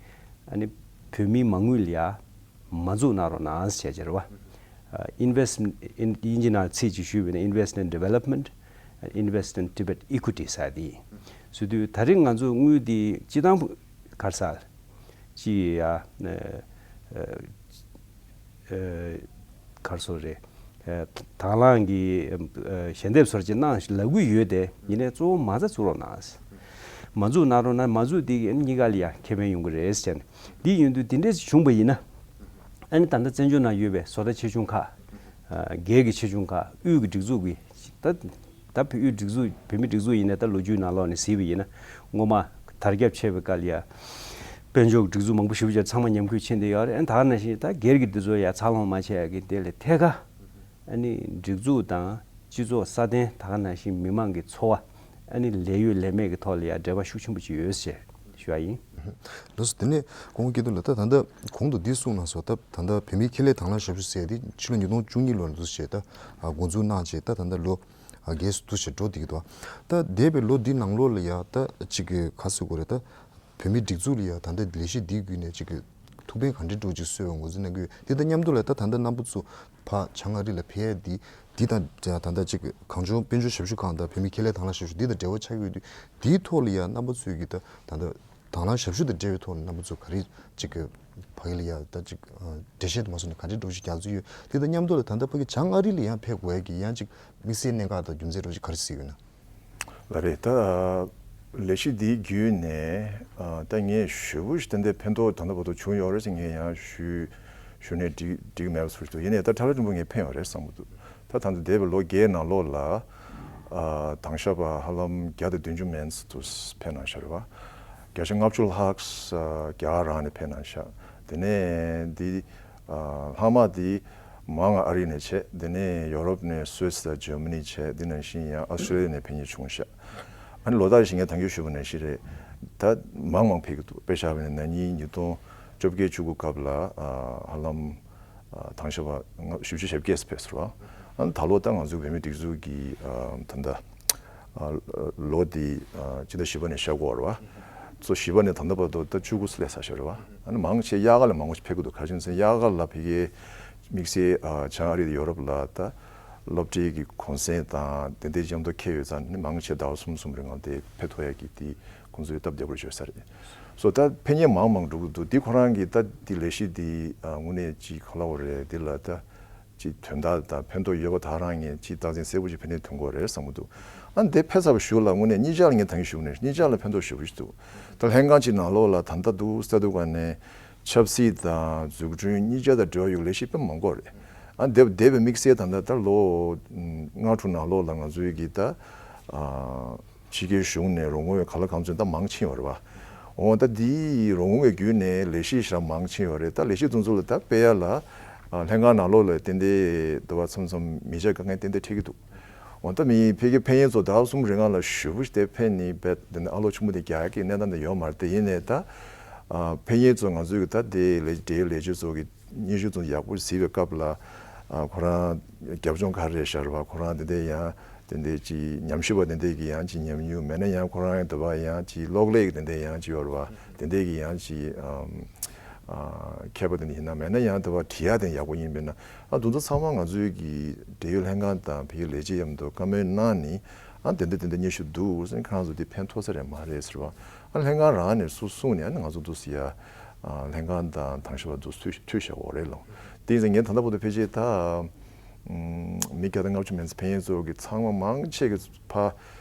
ཨ་ནི་བོད་མིའི་མ་དངུལ་ལ་ཡང་མ་འཛུགས་གནང་རོགས་གནང་ཞེས་བྱ་བ། Investment in དབྱིན་ཇི་ནང་ཚིག་ཅིག་ཞུས་པ་ཡིན་ན། Invest in development, invest in Tibet equity ཟེར་དེ་ཡིན། ཟེར་དུས་ད་རེས་ང་ཚོ་དངུལ་འདི་སྤྱི་བཏང་གར་ས་ཅི་ཡ་གར་སོ་རེད། དང་བླངས་ཀྱི་ཞལ་འདེབས་སོར་ཅིག་གནང་ལབ་གི་ཡོད་དེ་ཡིན་ནའི་གཙོ་བོ་མ་རྩ་འཛུགས་རོགས་གནང་། མ་འཛུགས་གནང་རོགས་གནང་། མ་འཛུགས་དེ་གཉིས་ཀ་ལ་ཡང་ཁེ་ཕན་ཡོང་གི་རེད་ཟེར་ནས་འདི་ཡིན་དུས་དེ་འདྲས་བྱུང་བ་ཡིན་ན། ཨ་ནི་ད་ལྟ་བཙན་བྱོལ་ནང་ཡོད་པའི་བཟོ་ལྟ་ཆེ་ཆུང་ཁག་ཨ་སྒེར་གྱི་ཆེ་ཆུང་ཁག་དབུས་ཀྱི་སྒྲིག་འཛུགས་ཀྱི་ད་ད་བོད་དབུས་སྒྲིག་འཛུགས་བོད་མིའི་སྒྲིག་འཛུགས་ཡིན་ན་ད་ལོ་རྒྱུས་ནང་ལོགས་ནས་གཟིགས་པ་ཡིན་ན་སྔོན་མ་དར་ཁྱབ་ཆེ་བའི་སྐབས་ལ་ཡ་དཔལ་འབྱོར་གྱི་སྒྲིག་འཛུགས་མང་པོ་ཞེ་པོ་ཅིག་ཚང་མ་ཉམས་རྒུད་ཕྱིན་བསྡད་ཡོད་རེད། ཨ་ནི་ད་ག་ནང་བཞིན་ད་སྒེར་གྱི་འདི་ཚོ་ཡ་འཚར་ལོངས་མ་བྱས་ཡ་གི་དེ་ལས་ཐད་ཀར་ཨ་ནི་སྒྲིག་འཛུགས་དང་སྤྱི་ཚོགས་སྲ་བརྟན་ད་ག་ནང་བཞིན་མི་མང་གི་འཚོ་བ་ཨ་ནི་ལས་ཡོད་ལས་མེད་ཀྱི་ཐོག་ལ་ཡ་འབྲེལ་བ་ཤུགས་ཆེན་པོ་ཅིག་ཡོད་ཟེར་ཞུ་བ་ཡིན། ལགས་སོ། དེ་ནས་ཁོང་སྐྱིད་སྡུག་ལ་ད་ད་ལྟ་གོང་དུ་འདི་གསུངས་གནང་སོང་། ད་ད་ལྟ་བོད་མིའི་ཁེ་ལས་དང་བླངས་ཞབས་ཞུ་ཟེར་དེ་ཕྱི་ལོ་ཉིས་སྟོང་བཅུ་གཉིས་ལོ་ནས་འདུག་བྱས་ད་འགོ་འཛུགས་གནང་བྱས་ད་ད་ལྟ་ལོ་བརྒྱད་ཙམ་འདུག་བྱས་འགྲོ་བསྡད་ཀྱི་འདུག་ད་འདས་པའི་ལོ་འདི་ནང་ལོགས་ལ་ཡ་ད་ཅིག་གི་ག་ཟེར་དགོས་རེད། ད་བོད་མིའི་སྒྲིག་འཛུགས་ལ་ཡ་ད་ལྟ་ལས་གཞི་འདི་བརྒྱུད་ནས་ཅིག་གི་ཐུགས་ཕན་ག་འདྲའི་འདྲ་ཅིག་གསོས་པའི་ངོས་འཛིན་གནང་གི་ཡོད། དེ་དང་མཉམ་དུ་ལ་ད་ད་ལྟ་རྣམ་པ་ཚོ་ཕར་བྱང་ཨ་རི་ལ་ཕེབས་ཡ་འདི་འདི་དང་ད་ད་ལྟ་ཅིག་གངས་ལྗོངས་དཔལ་འབྱོར་ཞབས་ཞུ་ཁང་དང་བོད་མིའི་ཁེ་ལས་དང་བླངས་ཞབས་ཞུ་འདི་དང་འབྲེལ་བ་ཆགས་ཀྱི་ཡོད་དུས་འདིའི་ཐོག་ལ་ཡ་རྣམ་པ་ཚོས་ཀྱི་ད་ད་ལྟ་དང་བླངས་ཞབས་ཞུ་དང་འབྲེལ་བའི་ཐོག་ནས་རྣམ་པ་ཚོ་ག་རེ་ཅིག་གི་ཕ་གི་ལ་ཡ་ད་ཅིག་འགྲེལ་བཤད་དུ་མ་སོང་ནས་ག་འདྲའི་འགྲོ་གཞི་རྒྱག་རྩིས་ཡོད། དེ་དང་མཉམ་དུ་ལ་ད་ལྟ་ཕ་གི་བྱང་ཨ་རི་ལ་ཡང་ཕེབས་དགོས་ཡ་གི་ཡང་ཅིག་དམིགས་བསལ་གནད་འགག་དང་རྒྱུ་མཚན་འདྲ་ཅིག་ག་རེ་གཟིགས་ཡོད་ན། ལགས་རེད། ད་ལས་གཞི་འདི་བརྒྱུད་ནས་ད་ངས་ཞེ་པོ་ཞིག་ཏན་ཏན་ཕན་ཐོགས་ད་ལྟ་བར་དུ་བྱུང་ཡོད་རེད་ཟེར་ངས་ཡང་ཞུ་ཞུ་ནས་འགྲིག་འགྲིག་མེད་པ་ཚོར་འདུག་ཡིན་ནའི་ད་ཕྲ་རགས་ཕྲན་བུ་ངས་ཕན་ཡོད་རེད་བསམ་གྱི་འདུག་ད་ད་ལྟ་འདས་པའི་ལོ་བརྒྱད་ནང་ལོགས་ལ་ཨ་དྭང་ཞབས་པ་ཧ་ལམ་བརྒྱ་དང་བདུན་ཅུ་མན་ཙམ་དུ་ཕེབས་གནང་ཤག་རེད་བ། བརྒྱ་ཆ་ལྔ་བཅུ་ལྷག་རྒྱ་གར་རང་ནས་ཕེབས་གནང་ཤག་དེ་ནས་འདི་ཨ་ལྷག་མ་འདི་མང་ང་ཨ་རི་ནས་བྱས། དེ་ནས་ཡོ་རོབ་ནས་སུད་སི་དང་ཇར་མ་ནི་བྱས། དེ་ནང་བཞིན་ཡང་ཨ་སི་ཊྲེ་ལི་ཡ་ནས་ཕེབས་མཁན་བྱུང་ཤག་ཨ་ནི་ལོ་ལྟར་བཞིན་ངས་ད་གིན་ཞུས་པ་ནང་བཞིན་རེད། ད་མང་མང་ཕེབས་ཀྱི་འདུག་དཔེ་བཞག་པ་ཡིན་ན་ན་ནིང་ཉིས་སྟོང་བཅོ་བརྒྱད་བཅུ་དགུ་སྐབས་ལ་ཨ་ཧ་ལམ་ཨ་དྭང་ཞབས་པ་ལྔ་བཞི་བཅུ་ཞེ་བརྒྱད་ཙམ་ཕེབས་སོང་བ། ཨ་ནི་ད་ལོ་ད་ང་ཚོའི་བོད་མིའི་སྒྲིག་འཛུགས་ཀྱི་ཨ་ད་ལྟ་ཨ་ལོ་འདི་ཨ་སྤྱི་ཟླ་བཞི་པ་ནས་བཞག་གོ་རེད་བ། ཚོ་བཞི་པ་ནས་ད་ལྟ་བར་དུ་ད་བཅུ་དགུ་ཙམ་སླེབས་ཚར་ཤག་རེད་བ། ཨ་ནི་མང་ཆེ་དབྱར་ཁ་ལ་མང་པོ་ཞིག་ཕེབས་ཀྱི་འདུག་ག་རེ་བྱས་ན་དབྱར་ཁ་ལ་ཕ་གིའི་དམིགས་བསལ་ཨ་བྱང་ཨ་རི་དང་ཡོ་རོབ་ལ་ད་སློབ་གྲྭའི་གི་གུང་སེང་དང་དེ་འདྲའི་མཉམ་དུ་འཁེལ་ཡོད་ཙང་ནི་མང་ཆེ་ཟླ་བ་གསུམ་གསུམ་རིང་ལ་དེ་ཕེབས་ཐུབ་ཡ་གི་དེ་ཁོང་ཚོས་སྟབས་བདེ་པོ་བཟོས་ཚར་རེད། སོ་ད་ཕེབས་མཁན་མང་མང་འགྲོ་གི་འདུག་དེ་ཁོ་རང་གི་ད་དེ་ལས་གཞི་དེ་ཨ་དངོས་གནས་ཅིག་ག་ལབ་དགོས་རེད། དེ་ལ་ད་ཅིག་དོན་དག་དང་ཕན་ཐོགས་ཡོད་པ་ད་རང་ངས་ཅིག་རྟགས་མཚན་གསལ་པོ་ཅིག་ཕན་ནུས་ཐོན་གྱི་ཡོད་རེད་བསམ་གྱི་འདུག་ཨ་ནི་དེ་ཕེབས་ཚར་བའི་གཞུག་ལ་དངོས་གནས་གཉིས་ཆར་ལ་ངས་ད་གིན་ཞུ་བ་ནང་བཞིན་གཉིས་ཆར་ལ་ཕན་ཐོགས་ཞེ་པོ་ཞིག་འདུག་ད་ལྷན་ཁང་གཅིག་ནང་ལོགས་ལ་ད་ལྟ་འདུག་ས་འདུག་ག་ནས་ཆབ་སྲིད་དང་འཛུགས་སྐྲུན་གཉིས་ཆར་དང་འབྲེལ་བ་ཡོད་ལས་གཞི་དཔེ་མང་པོ་རེད། ཨ་ནི་དེ་དེ་བའི་དམིགས་བསལ་ད་ལྟ་ད་ལོ་ལྔ་དྲུག་ནང་ལོགས་ལ་ང་ཚོའི་གི་ད་ཨ་ཕྱི་རྒྱལ་གཞུང་ནས་རོགས་དངུལ་ག་ལ་གང་འཚོལ་ད་མང་ཕྱིན་ཡོད་རེད་བ། འོ་ད་འདིའི་རོགས་དངུལ་བརྒྱུད་ནས་ལས་གཞི་ཞེ་དྲག་མང་ཕྱིན་ཡོད་རེད། ད་ལས་གཞི་དེ་ཚོ་ལ་ད་སྤེལ་ཡ་ལ་ ཨ་ལྷན་ཁང་ནང་ལོགས་ལ་ཏན་ཏན་འདུ་བ་མཚམས་མཚམས་མི་བྱ་དཀའ་ངལ་ཏན་ཏན་འཕྲད་ཀྱི་འདུག་འོ་ད་མི་ཕ་གི་ཕན་ཡོན་ཚོ་ཟླ་གསུམ་རིང་ལ་ཞུ་བུ་ཞིག་དེ་ཕན་ནི་བེད་དེ་ནི་ཨ་ལོ་ཆུང་མོ་དེ་རྒྱག་ཡག་གི་གནས་སྟངས་དེ་ཡོད་མ་རེད། དེ་ཡིན་ནའི་ད་ཨ་ཕན་ཡོན་ཚོ་ང་ཚོའི་གི་ད་དེ་ལས་འབྲེལ་ལས་བྱེད་ཚོ་གི་སྙན་ཞུ་ཚོ་ཡག་པོ་གཟིགས་པའི་སྐབས་ལ་ཨ་ཁོ་རང་རྒྱབ་ལྗོངས་ག་རེ་རེད་ཤག་རེད་བ། ཁོ་རང་དེ་འདྲ་ཡང་དེ་འདྲ་ཅིག་ཉམས་ཞིབ་པ་དེ་འདྲ་གི་ཡང་ཅིག་ཉམས་མྱོང་མེད་ན་ཡང་ཁོ་རང་ཡང་དེ་བ་ཡང་ཅིག་གློག་ཀླད་ཀྱི་དེ་འདྲ་ཡང་ཅིག་ཡོད་རེད་བ། དེ་འདྲ་གི་ཡང་ཅིག་ཨམ། ཨ་མཁས་པ་དེ་འདྲ་ཡིན་ན་མེད་ན་ཡང་དེ་བ་བྲིས་ཡག་དེ་ཡག་པོ་ཡིན་པས་ན་ཨ་དེ་ཚོ་ཚང་མ་ང་ཚོའི་གི་འབྲེལ་ཡོད་ལྷན་ཁང་དང་བོད་ཀྱི་ལས་བྱེད་མཉམ་དུ་བཀའ་མོལ་གནང་ནས་ཨ་དེ་འདྲ་དེ་འདྲ་སྙན་ཞུ་འདུག་ཟེར་ཁོ་རང་ཚོ་དེ་ཕན་ཐོགས་ས་རེད་མ་རེད་ཟེར་བ། ཨ་ལྷན་ཁང་རང་ནས་སུ་གསུངས་ནས་ཨ་ནི་ང་ཚོ་འདུག་ཟེར་ཡ་ཨ་ལྷན་ཁང་དང་དང་ཞབས་པ་འདུག་ཐུག་ཐུག་བཞག་འོ་རེད་ལོ། དེ་ཡིན་ཙང་ངས་ད་ལྟ་བར་དུ་ཕལ་ཆེར་ད་ཨམ་མི་བརྒྱ་དང་ལྔ་བཅུ་མན་ཙམ་ཕན་ཡོན་ཚོགས་ཀྱི་ཚང་མ་མང་ཆེ་གི་ཕ་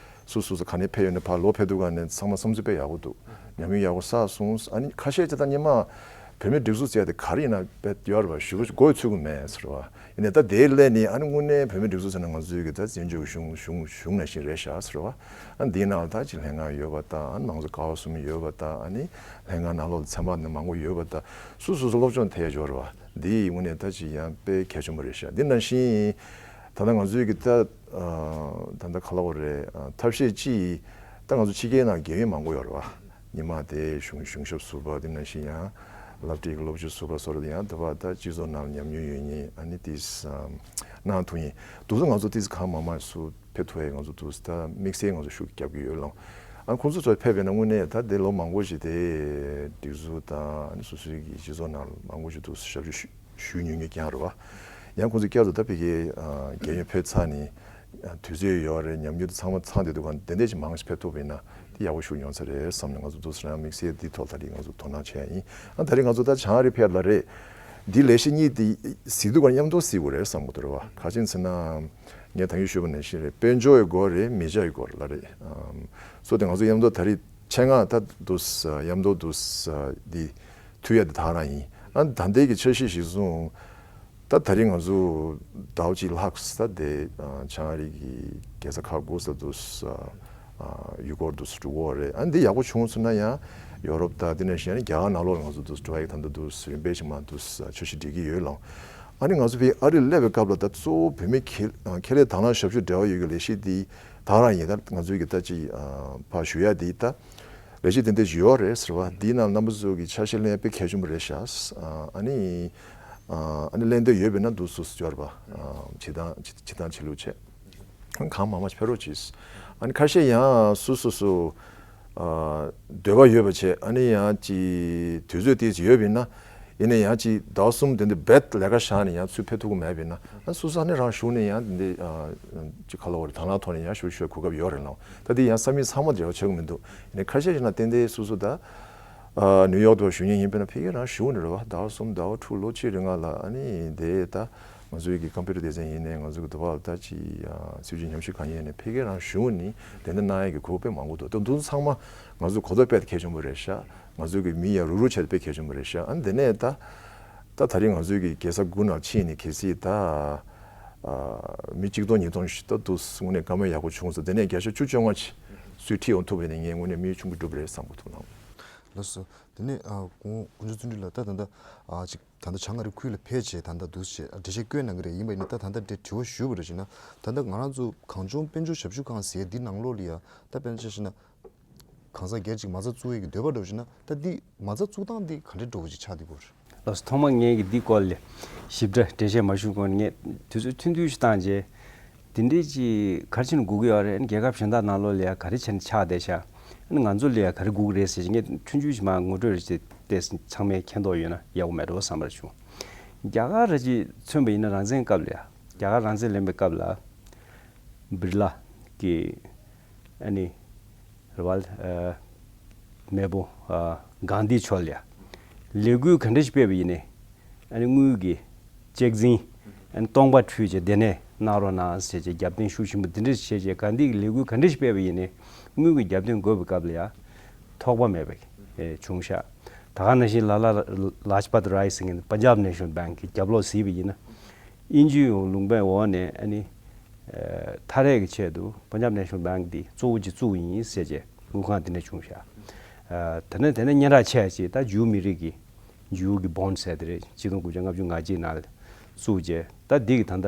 སུ་སུ་སུ་ག་ནས་ཕེབས་ཡོད་ན་ཕ་ལོ་ཕེབས་དུས་ག་ནས་ཚང་མ་བསམ་ཚུལ་དཔེ་ཡག་པོ་འདུག་ཉམས་མྱོང་ཡག་པོ་བསགས་སོང་། ཨ་ནི་ཁ་ཤས་ཅིག་ད་སྔོན་མ་བོད་མིའི་སྒྲིག་འཛུགས་བཙལ་ཏེ་ག་རེ་ཡིན་ན་དཔེ་ཡོད་རེད་བ། ཞུ་བ་དགོས་ཚུལ་གྱི་མེད་ཟེར་བ། ཡིན་ནའི་ད་དེའི་སླད་ནས་ཨ་ནི་དངོས་གནས་བོད་མིའི་སྒྲིག་འཛུགས་ཟེར་ན་ང་ཚོའི་གི་ད་བཙན་བྱོལ་གཞུང་གཞུང་གཞུང་ནང་བཞིན་རེད་ཤག་ཟེར་བ། ཨ་ནི་འདིའི་ནང་ལ་ད་ཅིག་ལྷན་ཁང་ཡོད་པ་དང་ཨ་ནི་མང་གཙོ་ཀ་བ་གསུམ་ཡོད་པ་དང་ཨ་ནི་ལྷན་ཁང་ནང་ལོགས་ལ་ཚན་པ་ནི་མང་པོ་ཡོད་པ་དང་སུ་སུ་སུ་སློབ་སྦྱོང་ཐེབས་ཡོད་རེད་བ། འདི་ཡི་དངོས་གནས་ད་ཅིག་ཡང་དཔེ་གལ་ཆེན་པོ་རེད་ཤག་འདི་ནང་བཞིན་ད་ལྟ་ང་ཚོའི་གི་ད་ད་ལྟ་ག་ལབ་དགོས་རེད། ཐབས་ཤེས་ཅིག་ད་ང་ཚོ་ཕྱི་རྒྱལ་ནང་རྒན་ཡོལ་མང་པོ་ཡོད་རེད་བ། ཉི་མ་དེ་གཞུང་གཞུང་ཞབས་ཟུར་པ་དེ་ནང་བཞིན་ཡང་སློབ་གྲྭའི་སློབ་སྤྱི་ཟུར་པ་སོགས་ཡང་དེ་བ་ད་སྤྱི་ཚོགས་ནང་ཉམས་མྱོང་ཡོད་མཁན་ཨ་ནི་ཏིས་གནང་ཐུབ་མཁན་དེ་ཚོ་ང་ཚོ་ཏིས་གང་མང་མང་སུ་ཕེབས་ཐུབ་ཡས་ང་ཚོ་དུས་ད་དམིགས་བསལ་ང་ཚོ་ཤུགས་རྒྱབ་ཀྱི་ཡོད་ལོ། ཨ་ཁོང་ཚོ་ཚོ་ཕེབས་པས་ན་དངོས་གནས་ད་དེ་ལོ་མང་པོ་ཞིག་དེ་སྒྲིག་འཛུགས་དང་ཨ་ནི་སོ་སོའི་གི་སྤྱི་ཚོགས་ནང་མང་པོ་ཞིག་དུས་ཞབས་ཞུ་ཞུ་མྱོང་མཁན་རྐྱང་རེད་བ། ཡང་ཁོང་ཚོ་བསྐྱར་དུ་ད་ཕ་གིའི་རྒན་ཡོལ་ཕེབས་ཚར་ནས་དུས་ཚོད་ཡོད་རེད། ཉམས་མྱོང་དེ་ཚང་མ་ཚང་བསྡད་འདུག་ག་དེ་འདྲས་ཅིག་མང་ཞིག་ཕེབས་ཐུབ་པ་ཡིན་ན་དེ་ཡག་པོ་ཞིག་ཡོང་ས་རེད་བསམ་ནས་ང་ཚོ་དུས་སུ་རང་དམིགས་བསལ་འདི་ཐོག་ད་རེས་ང་ཚོ་དོ་སྣང་བྱས་ཡིན། ཨ་ད་རེས་ང་ཚོ་ད་བྱང་ཨ་རི་ཕེབས་ལ་རེད། འདི་ལས་གཞི་གཉིས་དེ་གཟིགས་འདུག་ག་མཉམ་དུ་གཟིགས་དགོས་རེད་བསམ་གི་འདུག་རེད་བ། ག་ཅི་ཡིན་ཟེར་ན་ངས་ད་གིན་ཞུས་པ་ནང་བཞིན་རེད། དཔལ་འབྱོར་གྱི་སྐོར་རེད། མི་ཆ་ཡི་སྐོར་ལ་རེད། ཨམ་སོ་དེ་ང་ཚོ་མཉམ་དུ་ད་རེས་ཆེད་མངགས་ད་དུ་མཉམ་དུ་དུ་འདི་ཐུག་ཡ་དེ་ད་རང་ཡིན། ཨ་ད་ལྟའི་གི་འཆར་གཞི་གཞིར་བཟུང་ད་ད་རེས་ང་ཚོ་ཟླ་བ་གཅིག་ལྷག་ས་དེ་བྱང་ཨ་རི་གི་རྒྱལ་ས་ཁག་དགུ་ས་དུ་ཡུལ་སྐོར་དུ་འགྲོ་གི་རེད། ཨ་འདི་ཡག་པོ་བྱུང་སོང་ན་ཡང་ཡོ་རོབ་དང་དེ་ནས་གཞན་རྒྱ་གར་ནང་ལོགས་ལ་ང་ཚོ་དུ་འགྲོ་ཡ་གི་ད་ལྟ་དུ་རིམ་པས་ཤིག་མ་དུ་འཆར་གཞི་སྒྲིག་གི་ཡོད་ལོ། ཨ་ནི་ང་ཚོ་ཕའི་ཨ་རི་སླེབས་པའི་སྐབས་ལ་ད་གཙོ་བོ་བོད་མི་ཁེ་ཁེ་ལས་དང་བླངས་ཞབས་ཞུ་འབྲེལ་བ་ཡོད་གི་ལས་གཞི་འདི་ད་རང་ཡིན། ད་ང་ཚོའི་གི་ད་ཅི་ཕ་ཞུ་ཡ་འདི་ད་ལས་གཞི་དེ་འདྲ་ཞིག་ཡོད་རེད་ཟེར་བ། འདི་ནང་རྣམ་པ་ཚོ་གི་ཆ་ཤས་ལེན་དཔེ་གལ་ཆེན་པོ་རེད་ཤག་ཨ་ནི་ཨ་ནི་ལེན་འདོད་ཡོད་པས་ན་འདུག་སུ་སུ་ཡོད་རེད་པ། བྱེད་སྟངས་བྱེད་སྟངས་བྱེད་ལུགས་བྱས་གང་མང་མང་ཕེབས་རོགས་གྱིས། ཨ་ནི་ཁ་ཤས་ཡང་སུ་སུ་སུ་འདོད་པ་ཡོད་པ་བྱས་ཨ་ནི་ཡང་ཅི་དུས་ཚོད་དེ་ཡོད་པས་ན། ཡིན་ན་ཡང་ཅིག་ཟླ་བ་གསུམ་དེ་འདི་རྦད་ལས་ཀ་བཞག་ནས་ཡང་ཚུར་ཕེབས་ཐུབ་ཀྱི་མེད་པས་ན་ཨ་སོ་སོ་ནས་རང་ཞུགས་ནས་ཡང་འདི་ཅིག་ཁ་ལོ་བར་དང་བླངས་ཐོག་ནས་ཡང་ཞུ་ཞུ་གོ་སྐབས་ཡོད་རེད་ལགས། ད་འདི་ཡང་ས་མིག་ཚང་མ་འབྲེལ་བ་བྱེད་ཀྱི་མི་འདུག་ཡིན་ནའི་ཁ་ཤས་ཤིག་ན་ཏན་ཏན་སོ་སོ་ད་ནིའུ་ཡོག་ཏུ་བཞུགས་མཁན་ཡིན་པས་ན་ཕ་གིར་རང་ཞུགས་ནས་རེད་བ། ཟླ་བ་གསུམ་ཟླ་བ་དྲུག་ལོ་གཅིག་རིང་ལ་ཨ་ནི་འདི་ད་ང་ཚོའི་གི་ཀམ་པུ་ཊར་སྡེ་ཚན་ཡིན་ནའི་ང་ཚོ་གི་དུ་བ་ད་ཅི་སྲིད་ཇུས་ཉམས་ཞིབ་གང་ཡིན་ནའི་ཕ་གིར་རང་ཞུགས་ནས་དེ་འདྲ་གནང་ཡས་ཀྱི་གོ་སྐབས་དཔེ་མང་པོ་འདུག་ད་འདུག་ཚང་མ་ང་ཚོ་གོ་རྟོགས་དཔེ་གལ་ཆེན་པོ་རེད་ཤག་ང་ཚོའི་གི་མི་ཡང་རུག་རུག་བྱས་ཏེ་དཔེ་གལ་ཆེན་པོ་རེད་ཤག་ཨ་ནི་དེ་ནས་ད་ད་ད་རེས་ང་ཚོའི་གི་རྒྱལ་ས་དགུ་ནང་ཕྱིན་ནས་གལ་སྲིད་ད་མི་གཅིག་སྟོང་ཉིས་སྟོང་ཞིག་ད་འདུག་དངོས་གནས་བཀའ་མོལ་ཡག་པོ་བྱུང་སོང་། དེ་ནས་བརྒྱ་ཆ་བཅུ་བཅོ་ལྔ་ཅིག་སུས་ཁྲིད་ཡོང་ཐུབ་པ་ཡིན་ན་ངས་དངོས་གནས་དམིགས་ཡུལ་ཆུང་པོ་འགྲུབ་རེད་བསམ་གྱི་འདུག་ལགས། ལགས་སོ། དེ་ནས་ཨ་དཀོན་མཆོག་བརྩོན་འགྲུས་ལགས། ད་ད་ལྟ་ཨ་ཅིག་ད་ལྟ་བྱང་ཨ་རི་ཁུལ་ལ་ཕེབས་བྱས་ད་ལྟ་འདུག་བྱས་འགྲེལ་བཤད་བསྐྱོན་གནང་གི་རེད། ཡིན་པ་ཡིན་ན་ད་ད་ལྟ་འདྲ་དྲི་བ་ཞུས་པ་རེད་བྱས་ན། ད་ལྟ་ང་རང་ཚོ་གངས་ལྗོངས་དཔལ་འབྱོར་ཞབས་ཞུ་ཁང་ཟེར་འདི་ནང་ལོགས་ལ་ཡ་ད་དཔེར་ན་ཆ་བཞག་ན་གང་ཟག་སྒེར་གཅིག་མ་རྩ་བཙུགས་ཡས་ཀྱི་འདོད་པ་འདྲ་བོ་བྱས་ན་ད་འདི་མ་རྩ་བཙུགས་སྟངས་འདི་ག་འདྲ་འདྲ་བོ་ཅིག་ཆགས་འདུག་གོ། ལགས་སོ། ཐོག་མ་ངས་ཀྱི་འདི་སྐོར་ལ་ཞིབ་ཕྲ་འགྲེལ་བཤད་མ་ཞུ་གོང་ངས་དུས་ཚོད་ཐུང་ཐུང་ཞིག་བཏང་རྗེས། དེ་འདྲས་ཀྱི་ག་རེ་བྱས་ནས་སྒུག་གི་ཡོད་རེད། རྒྱལ་ཁབ་གཞན་དག་ནང་ལོགས་ལ་ཡང་ག་རེ་བྱས་ནས་ཆགས་བསྡད་ཤག་ང་ཚོ་ལ་ཡང་ག་རེ་སྒུག་གི་རེད་ཟེར་གྱི་ངས་ཆུང་ཆུང་ཞིག་མར་ངོ་སྤྲོད་རེ་བྱས་ཏེ་ཚང་མས་མཁྱེན་རྟོགས་ཡོད་ན་ཡག་པོ་མེད་འགྲོ་བསམ་པར་བྱུང་། རྒྱ་གར་ར་ཅིག་མཚོན་པ་ཡིན་ན་རང་བཙན་སྐབས་ལ་ཡང་རྒྱ་གར་རང་བཙན་ལེན་པའི་སྐབས་ལ་བིར་ལ་གི་ཨ་ནི་རེད་བ། མེས་པོ་གྷན་དྷི་མཆོག་ལ་ཡང་ལས་འགུལ་ག་འདྲ་ཞིག་སྤེལ་བ་ཡིན་ནའི། ཨ་ནི་དངུལ་གྱི་ལྕགས་འཛིན་ཨ་ནི་སྟོང་པ་འཁྲུས་བྱས་དེ་ནས་གནང་རོགས་གནང་ཟེར་བྱས་རྒྱབ་རྟེན་ཤུགས་ཆེན་པོ་འདི་འདྲ་བྱས་བྱས་གྷན་དྷི་གི་ལས་འགུལ་ག་འདྲ་ཞིག་སྤེལ་བ་ཡིན་ནའི་དངུལ་གྱི་རྒྱབ་རྟེན་དགོས་པའི་སྐབས་ལ་ཡང་ཐོགས་པ་མེད་པའི་བྱུང་ཤག་ད་ག་ནང་བཞིན་ལ་ལ་ལ་ཇ་པད་རའི་ཟེར་མཁན་པན་ཇབ་ནེ་ཤོན་ལ་བྷེང་གི་རྒྱབ་ལོགས་གཟིགས་པ་ཡིན་ན་དབྱིན་ཇི་ཡོང་ལུང་པའི་འོག་ནས་ཨ་ནི་ཐ་རེས་ཀྱི་ཆེད་དུ་པན་ཇབ་ནེ་ཤོན་ལ་བྷེང་འདི་གཙོ་བོ་ཅིག་བཙུགས་ཡིན་ཟེར་བྱས་དངུལ་ཁང་འདི་འདྲ་བྱུང་ཤག་དེ་ནས་དེ་ནས་སྙན་གྲགས་ཆེ་ཅིག་ད་ཇུའུ་མི་རིགས་ཀྱི་ཇུའུ་གི་བོན་ཌི་ཟེར་དེ་རེད། ཆིག་སྟོང་དགུ་བརྒྱ་ལྔ་བཅུ་ང་གཅིག་ནང་ལ་ བཙུགས་རྗེས་ད་འདི་གི་ད་ལྟ་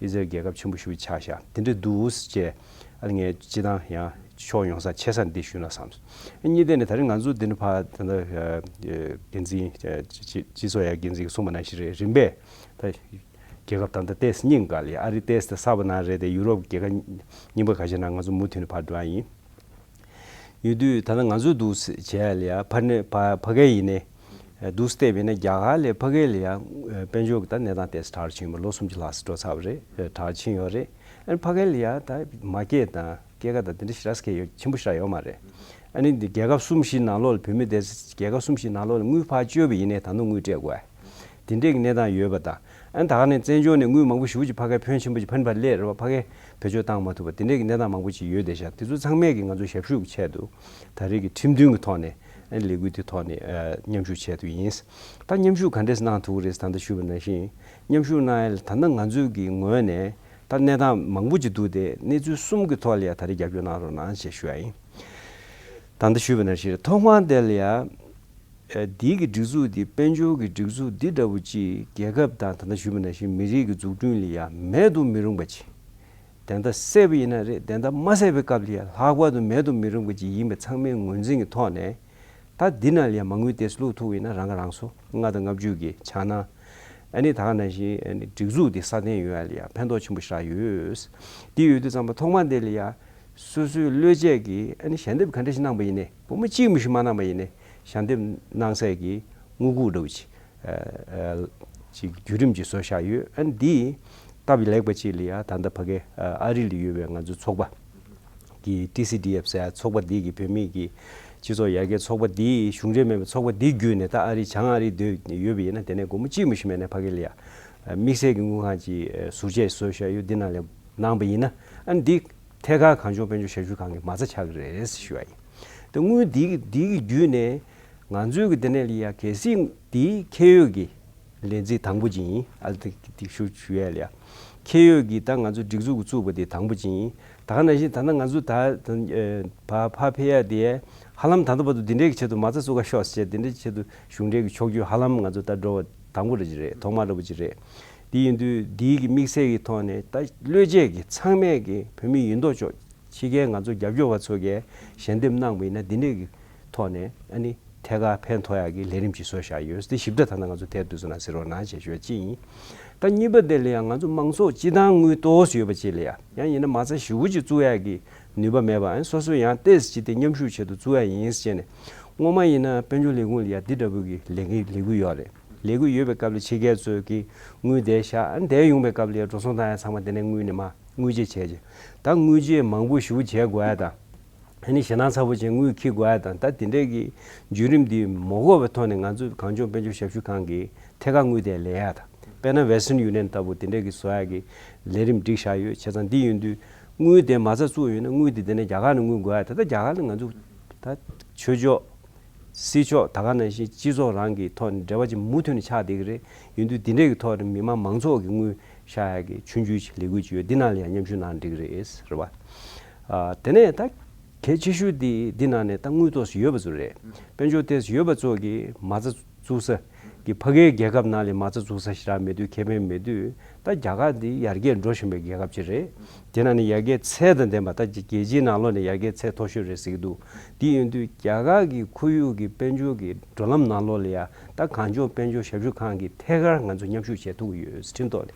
ཨི་ཟི་རལ་རྒྱལ་ཁབ་ཆེན་པོ་ཞིག་ཆགས་ཤག་དེ་འདྲ་འདུག་ཅེས་ཨ་ནི་ངས་སྤྱི་བཏང་ཡང་ཕྱོགས་ཡོང་ས་ཆེ་ས་འདི་ཞུས་ན་བསམས་སོང་། གཉིས་དེ་ནས་ད་རིང་ང་ཚོ་འདི་འདྲ་ཕར་ད་ལྟ་འགན་འཛིན་སྤྱི་ཚོགས་ཡར་འགན་འཛིན་གྱིས་གསུངས་པ་ནང་བཞིན་རེད། རིམ་པས་ད་རྒྱལ་ཁབ་ད་ལྟ་ཏོག་ཙམ་རྙིང་ག་ལ་ཡ་ཨ་རི་ཏོག་ཙམ་ད་གསར་པ་ནང་རེད་དེ་ཡུ་རོབ་རྒྱལ་ཁབ་རྙིང་པ་ཁ་ཤས་ནང་ང་ཚོ་མུ་མཐུད་ནས་ཕར་འགྲོ་ཡ་ཡིན། ཡོད་དུས་ད་ལྟ་ང་ཚོས་འདུག་བྱས་ལ་ཡ་ཕ་ནས་ཕ་ཕ་གའི་ཡིན་ནའི་འདུག་བལྟས་པས་ན་རྒྱ་གར་ལས་ཕ་གའི་ལ་ཡ་དཔལ་འབྱོར་གྱི་ད་གནས་སྟངས་ཏོག་ཙམ་དྲག་ཕྱིན་ཡོད་པ་ལོ་སུམ་ཅུ་ལྷག་ཙམ་འགྲོ་ཚར་བ་རེད། དྲག་ཕྱིན་ཡོད་རེད། ཨ་ནི་ཕ་གའི་ལ་ཡ་ད་མ་སྐད་དང་སྐད་ཀ་དང་དེ་འདྲ་ཞེ་དྲག་སྐད་ཡོད་ཆེན་པོ་ཞེ་དྲག་ཡོད་མ་རེད། ཨ་ནི་འདི་རྒྱལ་ཁབ་གསུམ་བཞི་ནང་ལོགས་ལ་བོད་མི་དེ་རྒྱལ་ཁབ་གསུམ་བཞི་ནང་ལོགས་ལ་དངུལ་ཕར་བཅོལ་བ་ཡིན་ནའི་ད་དུང་དངུལ་སྤྲད་དགོས། དེ་འདྲས་ཀྱི་གནས་སྟངས་ཡོད་པ་དང་། ཨ་ནི་ད་ག་ནས་བཙན་བྱོལ་ནས་དངུལ་མང་པོ་ཞེ་པོ་ཅིག་ཕ་གིར་ཕོན་ཆེན་པོ་ཅིག་ཕན་པ་སླེབས་རེད་བ། ཕ་གིར་བེད་སྤྱོད་བཏང་མ་ཐུབ་པ་དེ་འདྲས་ཀྱི་གནས་སྟངས་མང་པོ་ཅིག་ཡོད་བསྡད་ཤག་དེ་ཚོ་ཚང་མས་ཀྱི་ང་ཚོ་ཞབས་ཞུ་གི་ཆེད་དུ་ད་རེས་ཀྱི་ཁྲིམས་མཐུན་གྱི་ཐོག་ནས་ཨ་ནི་ལས་འགུལ་དེ་ཐོག་ནས་ཨ་མཉམ་ཞུགས་བྱེད་ཐུབ་ཡིན། ད་མཉམ་ཞུགས་ག་འདྲས་གནང་ཐུབ་ཀྱི་རེད་ཟེར་ད་ལྟ་ཞུས་པ་ནང་བཞིན་མཉམ་ཞུགས་གནང་ཡ་ལ་ད་ལྟ་ང་ཚོའི་གི་ངོས་ནས་ད་གནས་སྟངས་མང་པོ་ཅིག་འདུག་སྟེ་གནས་ཚུལ་གསུམ་གྱི་ཐོག་ལ་ཡ་ད་རེས་རྒྱབ་སྐྱོར་གནང་རོགས་གནང་ཞེས་ཞུ་ཡ་ཡིན། ད་ལྟ་ཞུས་པ་ནང་བཞིན་ཐོག་མར་དེ་ལ་ཡ། ཨ་འདི་གི་སྒྲིག་འཛུགས་འདི་དཔལ་འབྱོར་གྱི་སྒྲིག་འཛུགས་འདི་འདྲ་བོ་ཅིག་རྒྱལ་ཁབ་དང་ད་ལྟ་ཞུས་པ་ནང་བཞིན་མི་རིགས་ཀྱི་འཛུགས་སྐྲུན་ལ་ཡ་མེད་དུ་མི་རུང་པ་ཅིག་དེ་འདྲ་སྲིད་པ་ཡིན་ན་རེད། དེ་འདྲ་མ་སྲིད་པའི་སྐབས་ལ་ཡ་ལྷག་པར་དུ་མེད་དུ་མི་རུང་པ་ཅིག་ཡིན་པའི་ཚང་མའི་ངོས་འཛིན་གྱི་ཐོག་ནས་ད་འདི་ནང་ལ་ཡ་མ་དངུལ་དེ་བླུག་ཐུབ་ཡིན་ན་རང་ག་རང་སོ་ལྔ་དང་ལྔ་བཅུ་གི་འཆར་སྣང་། ཨ་ནི་ད་ག་ནང་བཞིན་ཨ་ནི་སྒྲིག་འཛུགས་འདི་སྲ་བརྟན་ཡོང་ཡ་ལ་ཡ་ཕན་ཐོགས་ཆེན་པོ་ཞེ་དྲག་ཡོད། འདི་ཡོད་དུས་ཙམ་པ་ཐོག་མ་འདི་ལ་ཡ་སོ་སོའི་བློས་བཅད་ཀྱིས་ཨ་ནི་ཞལ་འདེབས་ག་འདྲ་ཞིག་གནང་པ་ཡིན་ནའི་སྒོར་མོ་གཅིག་མི་ཞིག་མ་གནང་པ་ཡིན་ནའི་ཞལ་འདེབས་གནང་སའི་གི་དངུལ་ཁུག་འདྲ་བོ་ཅིག་ཨ་ཨ་ཅིག་བརྒྱུད་རིམ་ཅིག་བཟོ་བཞག་ཡོད། ཨ་ནི་འདི་སྟབས་ལེགས་པ་ཅིག་ལ་ཡ་ད་ལྟ་ཕ་གི་ཨ་ཨ་རི་ལ་ཡོད་པའི་ང་ཚོའི་ཚོགས་པ། གི་ཊི་སི་ཌི་ཨེཕ་ཟེར་ཚོགས་པ་འདི་གི་བོད་མི་གི་སྤྱི་ཚོགས་ཡར་རྒྱས་ཚོགས་པ་འདི་གཞུང་འབྲེལ་མེད་པའི་ཚོགས་པ་འདི་བརྒྱུད་ནས་ད་ཨ་རི་བྱང་ཨ་རི་སྡོད་ཡོད་པ་ཡིན་ན་དེ་ནས་སྒོར་མོ་གཅིག་མི་ཞིག་མེད་ནས་ཕ་གི་ལ་ཡ་དམིགས་བསལ་གྱི་དངུལ་ཁང་ཅིག་ཟུར་བཅད་བཟོས་བཞག་ཡོད། འདི་ནང་ལ་གནང་པ་ཡིན་ན་ཨ་ནི་འདི་ཐད་ཀར་གངས་ལྗོངས་དཔལ་འབྱོར་ཞབས་ཞུ་ཁང་གི་མ་རྩ་ཆགས་ཀྱི་རེད་ཞུ་བ་ཡིན། དེ་དངུལ་འདི་གི་འདི་གི་བརྒྱུད་ནས་ང་ཚོའི་གི་དེ་ནས་ལ་ཡ་གལ་སྲིད་འདི་ཁེ་ཡོད་ཀྱི་ལས་འཛིན་དང་པོ་ཅིག་ཡིན། ཨ་ལ་དེ་དེ་ཞུ་ཞུ་ཡས་ལ་ཡ། ཁེ་ཡོད་ཀྱི་ད་ང་ཚོ་སྒྲིག་འཛུགས་ཀྱི་བཙུགས་པ་དེ་དང་པོ་ཅིག་ཡིན། ད་ག་ནང་བཞིན་ད་ལྟ་ང་ཚོ་ད་ད་ཨེ་ཕ་ཕ་ཕེབས་ཡ་དེ་ཧ་ལམ་ད་ལྟ་བར་དུ་འདི་འདྲའི་གི་ཆེད་དུ་མ་རྩ་བཙུགས་ཀ་ཤོག་ཟེར་འདི་འདྲའི་ཆེད་དུ་གཞུང་འབྲེལ་གྱི་ཕྱོགས་བསྐྱོད་ཧ་ལམ་ང་ཚོ་ད་འགྲོ་བ་དང་པོ་རེ་ཅིག་རེད། ཐོག་མ་འདྲ་པོ་ཅིག་རེད། དེ་ཡིན་དུས་འདིའི་གི་དམིགས་བསལ་གྱི་ཐོག་ནས་ད་བློས་བཅད་ཀྱི་ཚང་མས་གི་བོད་མི་ཡིན་མདོག་ཅོག་ཕྱི་རྒྱལ་ང་ཚོ་རྒྱབ་སྐྱོར་བ་ཚོ་གིས་ཞལ་འདེབས་གནང་བ་ཡིན་ན་འདི་འདྲས་ཀྱི་ཐོག་ནས་ཨ་ནི་ཐད་ཀར་ཕན་ཐོགས་ཡག་གི་ལས་རིམ་ཅིག་བཟོས་བཞག་ཡོད། དེ་ཞིབ་ཕྲ་ད་ལྟ་ང་ཚོ་དེབ་དུས་ཚོད་ནང་གཟིགས་རོགས་གནང་ཞེས་ཞུ་བ་གཅིག་ཡིན། ད་གཉིས་པ་དེ་ལ་ཡང་ང་ཚོ་མང་ཚོགས་སྤྱི་བཏང་དངུལ་ཏོག་ཙམ་ཡོད་པ་ཅིག་ལ་ཡང་ཡང་ཡིན་ན་མ་རྩ་ཞེ་པོ་ཅིག་བཙུགས་ཡག་གི་ནུས་པ་མེད་པ་ཨ་ནི་སོ་སོ་ཡང་ཏོག་ཙམ་ཅིག་དེ་མཉམ་ཞུགས་ཆེད་དུ་བཙུགས་ཡག་ཡིན་ཟེར་ནས་སྔོན་མ་ཡིན་ན་དཔལ་འབྱོར་ལས་ཁུངས་ལ་ཡང་འདི་འདྲ་བོ་གི་ལས་འགུལ་ལས་འགུལ་ཡོད་རེད། ལས་འགུལ་ཡོད་པའི་སྐབས་ལ་ཕྱི་རྒྱལ་ཚོས་ཀྱི་དངུལ་དེ་བཞག་ཨ་ནི་དེ་ཡོང་པའི་སྐབས་ལ་ཡང་འགྲོ་སོང་བཏང་ཡག་ཚང་མ་དེ་ནས་དངུལ་ནས་མ་དངུལ་བརྗེ་བྱས་རྗེས་ད་དངུལ་བརྗེ་མང་པོ་ཞེ་པོ་བྱེད་དགོས་ཡ་དང་། ཨ་ནི་ཞེད་སྣང་ཚ་པོ་བྱས་དངུལ་འཁྱེར་དགོས་ཡ་དང་ད་དེ་འདྲས་ཀྱི་བརྒྱུད་རིམ་འདི་མ་དགོས་པའི་ཐོག་ནས་ང་ཚོ་གངས་ལྗོངས་དཔལ་འབྱོར་ཞབས་ཞུ་ཁང་གིས་ཐད་ཀར་དངུལ་དེ་ལེན་ཡ་དང་དཔེར་ན་Western Union་ལྟ་བུ་དེ་འདྲས་ཀྱི་བཟོ་ཡ་གི་ལས་རིམ་སྒྲིག་བཞག་ཡོད། བྱས་ཙང་འདི་ཡིན་དུས་དངུལ་དེ་མ་རྩ་བཙུགས་ཡོད་ན་དངུལ་དེ་དེ་ནས་རྒྱ་གར་ནས་དངུལ་དགོས་ཡ་ད་ལྟ་རྒྱ་གར་ལ་ང་ཚོ་ད་ཆོས་ཕྱོགས། སྲིད་ཕྱོགས་ད་ག་ནང་བཞིན་སྤྱི་ཚོགས་རང་གི་ཐོག་ནས་འབྲེལ་བ་ཅིག་མུ་མཐུད་ནས་ཆགས་བསྡད་ཀྱི་རེད། ཡིན་དུས་འདི་འདྲས་ཀྱི་ཐོག་ནས་མི་མང་མང་ཚོགས་ཀྱི་དངུལ་བཞག་ཡག་གི་ཆུང་ཆུང་ཅིག་ལས་འགུལ་ཅིག་ཡོད། འདི་ནང་ལ་ཡང་མཉམ་ཞུགས་གནང་འགྲིག་གི་རེད་རེད་བ། ཨ་དེ་ནས་ད་གལ་ཆེ་ཤོས་དེ་འདི་ནང་ནས་ད་དངུལ་ཏོག་ཙམ་ཡོད་པ་ཚོ་རེད། དཔལ་འབྱོར་ཏོག་ཙམ་ཡོད་པ་ཚོ་གི་མ་རྩ་བཙུགས་ས་གི་ཕ་གིའི་རྒྱལ་ཁབ་ནང་ལ་མ་རྩ་བཙུགས་ས་ཞེ་དྲག་མེད་དུས་ཁེ་ཕན་མེད་དུས་ད་རྒྱ་གར་འདི་ཡར་རྒྱས་འགྲོ་བཞིན་པའི་རྒྱལ་ཁབ་ཅིག་རེད། དེ་ནང་ནས་ཡར་རྒྱས་ཚད་དང་ལྡན་པ་ད་རྒྱལ་སྤྱིའི་ནང་ལོགས་ནས་ཡར་རྒྱས་ཚད་མཐོ་ཤོས་རེད་ཟེར་གྱི་འདུག་དེ་ཡིན་དུས་རྒྱ་གར་གྱི་ཁོར་ཡུག་གི་དཔལ་འབྱོར་གྱི་འགྲོ་ལམ་ནང་ལོགས་ལ་ཡ་ད་གངས་ལྗོངས་དཔལ་འབྱོར་ཞབས་ཞུ་ཁང་གིས་ཐད་ཀར་ང་ཚོ་མཉམ་ཞུགས་བྱེད་ཐུབ་ཀྱི་ཡོད་ཁྲིམས་ཐོག་ནས་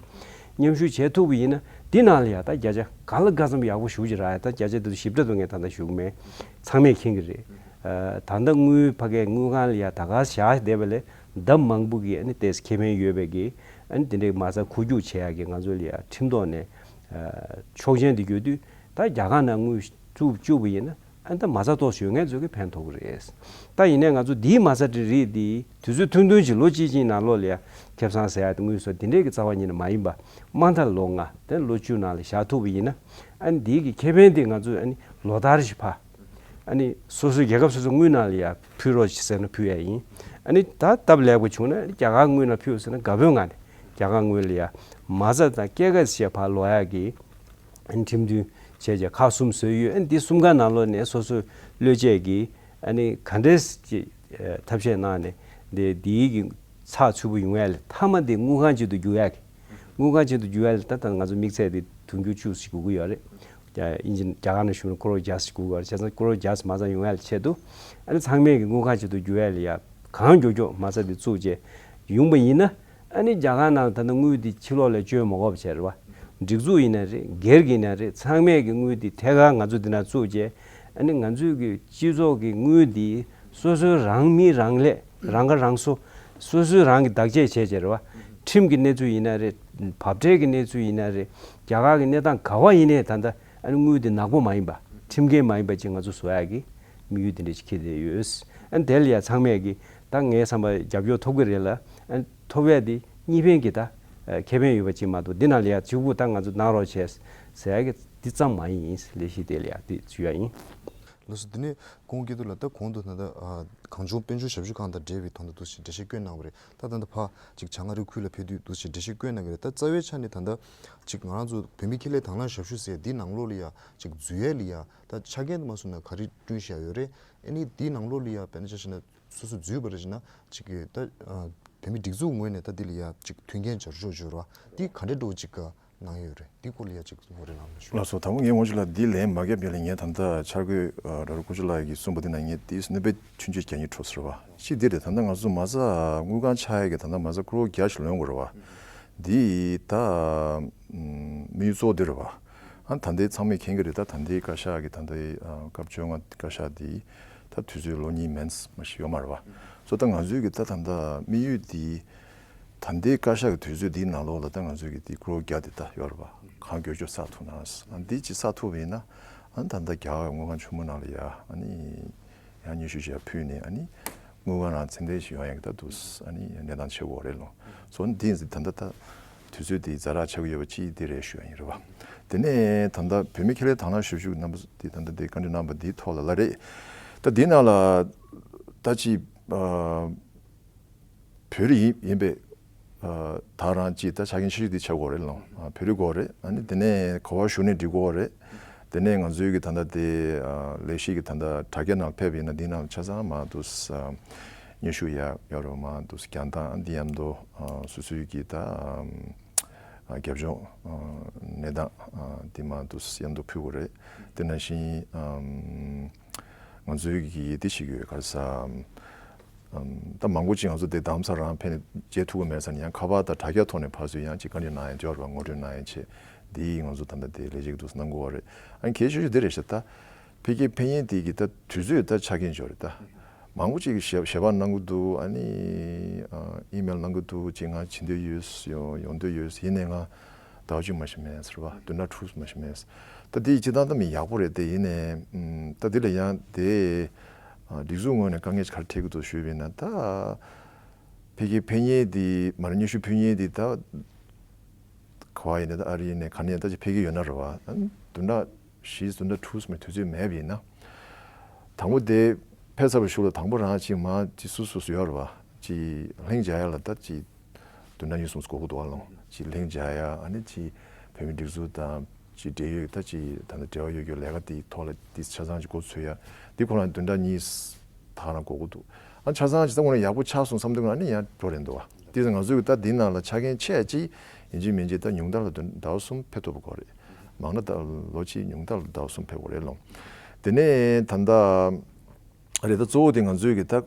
མཉམ་ཞུགས་བྱེད་ཐུབ་པ་ཡིན་ན་འདི་ནང་ལ་ཡ་ད་བརྒྱ་ཆ་ག་ལ་ག་ཙམ་ཡག་པོ་ཞེ་པོ་ཅིག་རག་ཡ། ད་བརྒྱ་ཆ་དེ་ཚོ་ཞིབ་ཕྲ་དུ་ངས་ད་ལྟ་ཞུ་གི་མེད། ཚང་མས་མཁྱེན་གྱི་རེད། ཨ་ད་ལྟ་དངུལ་ཕ་གིའི་དངུལ་ཁང་ལ་ཡ་ད་ག་བཞག་བསྡད་པ་ལས་ལྡབ་མང་པོ་གི་ཨ་ནི་ཏོག་ཙམ་ཁེ་ཕན་ཡོད་པའི་གི་ཨ་ནི་དེ་འདྲའི་མ་རྩ་འཁོར་རྒྱུག་བྱེད་ཡག་གི་ང་ཚོ་ལ་ཡ་ཁྲིམས་ཐོག་ནས་ཨ་ཆོག་མཆན་དེ་ཡོད་དུས་ད་རྒྱ་གར་ནང་དངུལ་བཙུགས་བཅུག་པ་ཡིན་ན་ཨ་ནི་ད་མ་རྩ་ཏོག་ཙམ་ཡོད་མཁན་ཚོ་གི་ཕན་ཐོགས་ཀྱི་རེད། ད་ཡིན་ནའི་ང་ཚོ་འདིའི་མ་རྩ་འདི་རིགས་འདི་དུས་ཚོད་ཐུང་ཐུང་ཅིག་ལོ་གཅིག་གཅིག་ནང་ལོགས་ལ་ཡ་ཁེ་བཟང་ཟེར་ཡ་དེ་དངུལ་སོགས་དེ་འདྲའི་གི་རྩ་བ་ཉིད་ནས་མ་ཡིན་པ་དམའ་མཐའ་ལོ་ལྔ་དེ་ལོ་བཅུ་ནང་ལ་བཞག་ཐུབ་པ་ཡིན་ན་ཨ་ནི་འདིའི་གི་ཁེ་ཕན་དེ་ང་ཚོས་ཨ་ནི་ལོ་ལྟར་ཞིག་ཕར། ཨ་ནི་སོ་སོའི་རྒྱལ་ཁབ་སོ་སོའི་དངུལ་ནང་ལ་ཡ་ཕུལ་རོགས་བྱེད་ཟེར་ན་ཕུལ་ཡ་ཡིན། ཨ་ནི་ད་སྟབས་ལེགས་པ་བྱུང་ན་རྒྱ་གར་དངུལ་ནང་ཕུལ་ཟེར་ན་དགའ་པོའི་ངང་ནས་རྒྱ་གར་དངུལ་ལ་ཡ་མ་རྩ་དང་སྐྱེད་ཀ་བྱས་ཕར་ལོག་ཡ་གི་ཨ་ནི་ཁྲིམས་མཐུན་བྱས་རྗེས་ཁག་གསུམ་བཟོས་ཡོད། ཨ་ནི་འདི་གསུམ་ཀ་ནང་ལོགས་ནས་སོ་སོའི་བློས་བཅད་ཀྱིས་ཨ་ནི་ག་འདྲས་ཀྱི་ཐབས་ཤེས་གནང་ནས་འདི་འདིའི་གི་ཚགས་ཚུད་པོ་ཡོང་ཡ་ལ་མཐའ་མ་འདི་དངུལ་ཁང་གཅིག་ཏུ་འགྱུར་ཡ་གི་ དངུལ་ཁང་ཆེད་དུ་བསྒྱུར་ཡ་ལ་ད་ད་ང་ཚོ་དམིགས་ཚད་དེ་དུང་ཕྱུར་བཅུ་ཞིག་དགོས་ཀྱི་ཡོད་རེད། རྒྱ་དབྱིན་ཇི་རྒྱ་གར་ནང་བཞུགས་ན་ཀོ་རོར་བརྒྱ་ཞིག་དགོས་ཀྱི་ཡོད་རེད། བྱས་ཙང་ཀོ་རོར་བརྒྱ་མ་ཚང་ཡོང་ཡ་ལ་ཆེད་དུ། ཨ་ནི་ཚང་མས་ཀྱི་དངུལ་ཁང་ཆེད་དུ་བསྒྱུར་ཡ་ལ་ཡ་གང་མགྱོགས་མགྱོགས་མ་རྩ་དེ་བཙུགས་བྱས་ཡོང་པ་ཡིན་ན། ཨ་ནི་རྒྱ་གར་ནང་ད་ལྟ་དངུལ་དེ་ཕྱི་ལོགས་ལ་བཅོལ་མ་དགོས་པ་བྱས་རེད་བ། སྒྲིག་འཛུགས་ཡིན་ན་རེད། སྒེར་གྱི་ཡིན་ན་རེད། ཚང་མས་ཀྱི་དངུལ་དེ་ཐད་ཀར་ང་ཚོ་འདི་ན་བཙུགས་བྱས། ཨ་ནི་ང་ཚོའི་གི་སྤྱི་ཚོགས་ཀྱི་དངུལ་འདི་སོ་སོའི་རང་མི་རང་ལས་རང་ཁ་རང་གསོ། སོ་སོའི་རང་གི་བདག་གཅེས་བྱས་བྱས་རེད་བ། ཁྲིམས་ཀྱི་གནས་ཚུལ་ཡིན་ན་རེད། འབབ་ཁྲལ་གྱི་གནས་ཚུལ་ཡིན་ན་རེད། རྒྱ་གར་གྱི་གནས་སྟངས་ག་བ་ཡིན་ནའི་ད་ལྟ་ཨ་ནི་དངུལ་འདི་ནག་པོ་མ་ཡིན་པ། ཁྲིམས་འགལ་མ་ཡིན་པ་ཅིག་ང་ཚོ་བཟོ་ཡག་གི་དམིགས་ཡུལ་འདི་འདྲ་ཅིག་འཁྱེར་བསྡད་ཡོད། ཨ་ནི་དེ་ལ་ཡ་ཚང་མས་ཀྱི་ད་ངའི་བསམ་པ་རྒྱབ་སྐྱོར་ཐོབ་ཀྱི་རེད་ལ། ཨ་ནི་ཐོབ་ཡ་འདི་གཉིས་ཕན་གྱི་ད་ཨ་ཁེ་ཕན་ཡོད་པ་ཅིག་མ་གཏོགས་འདི་ནང་ལ་ཡ་གཅིག་པུ་ད་ང་ཚོ་གནང་རོགས་བྱས་ཟེར་ཡ་གི་འདི་ཙམ་མ་ཡིན། ལས་གཞི་དེ་ལ་ཡ་འདི་ཞུ་ཡ་ཡིན། ལགས་སོ། དེ་ནས་ཁོང་སྐྱིད་སྡུག་ལ་ད་གོང་དུ་ད་ལྟ་ཨ་གངས་ལྗོངས་དཔལ་འབྱོར་ཞབས་ཞུ་ཁང་དང་འབྲེལ་བའི་དོན་དུ་འདུག་ཅིག་འགྲེལ་བཤད་བསྐྱོན་གནང་བ་རེད། ད་ད་ལྟ་ཕ་ཅིག་བྱང་ཨ་རིའི་ཁུལ་ལ་ཕེབས་དུས་འདུག་ཅིག་འགྲེལ་བཤད་བསྐྱོན་གནང་གི་རེད། ད་རྩ་བའི་ཆ་ནས་ད་ལྟ་ཅིག་ང་རང་ཚོ་བོད་མི་ཁེ་ལས་དང་བླངས་ཞབས་ཞུ་ཟེར་འདི་ནང་ལོགས་ལ་ཡ་ཅིག་འཛུལ་ཡས་ལ་ཡ་ད་ཆ་རྐྱེན་དུ་མ་སོང་ན་ག་རེ་བསྐྲུན་བཞག་ཡོད་རེད། ཨ་ནི་འདི་ནང་ལོགས་ལ་ཡ་དཔེར་ན་ཆ་བཞག་ན་སོ་སོ་འཛུལ་བ་རེད་ཅེ་ན་ཅིག་གི་ད་ཨ་བོད་མི་སྒྲིག་འཛུགས་ངོས་ནས་ད་འདི་ལ་ཡ་ཅིག་མཐུན་རྐྱེན་སྦྱར་ཆོག་སྦྱོར་བ་འདི་ག་འདྲ་འགྲོ་ཅིག་ག་གནང་ཡོད་རེད། འདི་སྐོར་ལ་ཡ་ཅིག་ངོ་སྤྲོད་གནང་རོགས་ཞུ། ལགས་སོ། དང་པོ་ངས་ངོ་ཅིག་ལ་འདི་ལན་མ་བརྒྱབ་ཡ་ལ་ངས་ད་ལྟ་འཆར་འགོད་ཨ་ར་རུ་ཀུ་ཅུ་ལགས་ཀྱིས་གསུངས་པ་འདི་ན་ངས་དེའི་སྣོན་པ་ཆུང་ཆུང་རྒྱག་སྙིང་བྲོ་ཟེར་བ་ཅིག་འདི་རེད། ད་ལྟ་ང་ཚོ་མ་རྩ་དངུལ་ཁང་ཆགས་ཡ་གི་ད་ལྟ་མ་རྩ་ཀོ་རོར་བརྒྱ་ཞིག་ལོན་དགོས་རེད་བ། འདི་ད་དམིགས་ཡུལ་གཙོ་བོ་འདི་རེད་བ། ཨ་ད་ལྟའི་ཚང་མས་མཁྱེན་གྱི་རེད། ད་ད་ལྟའི་བཀའ་ཤག་གི་ད་ལྟའི་ཨ་སྐབས་བཅོ་ལྔ་བཀའ་ཤག་འདི་ད་དུས་ཚོད་ལོ་གཉིས་མན་མ་ཞིག་ཡོད་མ་རེད་བ། སོ་ད་ང་ཚོའི་གི་ད་ད་ལྟ་དམིགས་ཡུལ་འདི། ད་ལྟའི་བཀའ་ཤག་གི་དུས་ཚོད་འདིའི་ནང་ལོགས་ལ་ད་ང་ཚོས་ཀྱི་འདི་ཀོ་རོར་བརྒྱ་དེ་ད་ཡོད་རེད་པ། གང་མགྱོགས་མགྱོགས་བསགས་ཐུབ་ན། ཨ་འདི་ཅིག་བསགས་ཐུབ་པ་ཡིན་ན་ཨ་ནི་ད་ལྟ་རྒྱ་གར་དངུལ་ཁང་ཆེན་མོ་ནང་ལ་ཡ་ཨ་ནི་ཡང་སྙན་ཞུ་ཞིག་ཡ་ཕུལ་ནས་ཨ་ནི་དངུལ་ཁང་རང་ཚད་ལྡན་ཞིག་ཡོང་ཡ་གི་ད་འདུག་ཨ་ནི་གནས་སྟངས་ཆགས་ཀྱི་ཡོད་རེད་ལོ། སོ་ཨ་ནི་འདི་ཡིན་ཙང་ད་ལྟ་ད་དུས་ཚོད་འདི་ཛ་དྲག་ཆགས་ཀྱི་ཡོད་པ་ཅིག་འདི་རེད་ཞུ་ཡ་ཡིན་རེད་པ། དེ་ནས་ད་ལྟ་བོད་མི་ཁེ་ལས་དང་བླངས་ཞབས་ཞུ་རྣམ་པ་འདི་ད་ལྟ་འདི་བཀའ་འདྲི་གནང་བ་འདིའི་ཐོག་ལ་ལ་རེད། ད་འདི་ནང་ལ་ད་ཅིག་ཨ། བོད་རིགས་ཡིན་ཡིན་པས། ཨ་ད་རང་ཅིག་ད་ཆ་རྐྱེན་ཆེ་ཤོས་འདི་ཆགས་དགོས་རེད་ལོ། ཨ་བོད་རིགས་དགོས་རེད། ཨ་ནི་དེ་ནས་ག་པར་བཞུགས་ནས་འགྲིག་གི་རེད། དེ་ནས་ང་ཚོའི་གི་ད་ལྟ་དེ་ཨ་ལས་གཞི་གི་ད་ལྟ་དྲ་རྒྱ་ནང་ཕེབས་པ་ཡིན་ན་འདི་ནང་ཆ་ཚང་མ་འདུག་ཨ་སྙན་ཞུ་ཡ་ཡོད་རེད་མ་འདུག་རྒྱག་སྟངས་འདི་མཉམ་དུ་ཨ་སོ་སོའི་གི་ད་ཨ་རྒྱབ་ལྗོངས་ཨ་གནས་སྟངས་ཨ་འདི་མ་འདུག་མཉམ་དུ་ཕུལ་དགོས་རེད། དེ་ནང་བཞིན་ཨ་ང་ཚོའི་གི་འདི་ཞིག་ཡོད་ག་རེ་ཟ། ཨམ། ད་མང་པོ་ཅིག་ང་ཚོ་དེ་རྡ་རམ་ས་ལ་རང་ཕེབས་ནས་མཇལ་ཐུབ་ཀྱི་མེད་ཙང་ཡང་ཁ་པར་དང་དྲ་རྒྱ་ཐོག་ནས་ཕར་ཚུར་ཡང་ཅིག་བཀའ་འདྲི་གནང་ཡ་འབྱོར་བ་ངོ་སྤྲོད་གནང་ཡ་ཆེད་འདི་ང་ཚོ་ད་ལྟ་དེ་ལས་བྱེད་འདུག་གནང་དགོས་པ་རེད། ཨ་ནི་གལ་ཆེ་ཤོས་འདི་རེད་ཤག་ད་ཕ་གིའི་ཕེབས་མཁན་དེ་གི་ད་དུས་ཚོད་ད་ཆ་རྐྱེན་འབྱོར་རེད་ད། མང་པོ་ཅིག་གིས་ཞལ་ཞལ་པར་གནང་གི་འདུག་ཨ་ནི་ཨ་ཨི་མེལ་གནང་གི་འདུག་ཅིག་ང་ཕྱིན་འདོད་ཡོད་ཡོང་ཡོང་འདོད་ཡོད་ཡིན་ནའི་ང་ཟླ་བ་གཅིག་མ་ཞིག་མེད་ཟེར་བ། བདུན་ཕྲག་དྲུག་མ་ཞིག་མེད་ཟེར། ད་འདི་སྤྱིར་བཏང་ད་མི་ཡག་པོ་རེད་དེ་ཡིན་ནའི་ཨམ། ད་འདི་ལ་ཡང་དེ་ཨ་སྒྲིག་འཛུགས་ངོས་ནས་དཀའ་ངལ་ག་རེ་འཕྲད་ཀྱི་འདུག་ཞུས་པ་ཡིན་ན་ད་ཕ་གིའི་ཕེབས་མཁན་འདི་མར་སྙན་ཞུ་ཕུལ་མཁན་འདི་ད་ག་པར་ཡིན་ནའི་ད་ཨ་རི་ཡིན་ནའི་ག་ནས་ད་ཅིག་ཕེབས་ཀྱི་ཡོད་ན་རེད་བ། ཨ་བདུན་ཕྲག་བཞི་བདུན་ཕྲག་དྲུག་ཙམ་དུས་ཚོད་མེད་པ་ཡིན་ན། དང་པོ་དེ་ཕེབས་ཚར་བའི་གཞུག་ལ་དང་པོ་རང་ཅིག་མ་ཅིག་སུ་སུ་སུ་ཡོད་རེད་བ། ཅིག་ལྷིང་འཇགས་ཡ་ལ་ད་ཅིག་བདུན་ཕྲག་གཉིས་གསུམ་འགོར་གྱི་འདུག་བ་ལོང་། ཅིག་ལྷིང་འཇགས་ཡ་ཨ་ནི་ཅིག་བོད་མི་སྒྲིག་འཛུགས་དང་ཅིག་འབྲེལ་ཡོད་ད་ཅིག་ད་ལྟ་འབྲེལ་བ་ཡོད་རྒྱུ་ལས་ཀ་དེའི་ཐོག་ལ་དེ་ཆ་ཚང་ཅིག་འགོ་ཚུགས་ཡ་འདི་ཁོ་རང་བདུན་ཕྲག་གཉིས་ད་རང་འགོར་གྱི་འདུག་ཨ་ཆ་ཚང་ཅིག་ད་དངོས་གནས་ཡག་པོ་ཆགས་སོང་བསམ་དུས་ཨ་ནི་ཡང་འགྲོ་རན་འདུག་བ། དེ་ང་ཚོས་ད་འདི་ནང་ལ་ཆ་རྐྱེན་ཆེ་ཅིག་ཡིན་གཅིག་མིན་གཅིག་ད་ཉུང་མཐར་ལ་ཟླ་བ་གསུམ་ཕེབས་ཐུབ་པ་དགོས་རེད། མང་ན་ད་ལོ་གཅིག་ཉུང་མཐར་ལ་ཟླ་བ་གསུམ་ཕེབས་དགོས་རེད་ལོ། དེ་ནས་ད་ལྟ་རེད་ད་གཙོ་བོ་དེ་ང་ཚོས་གི་ད་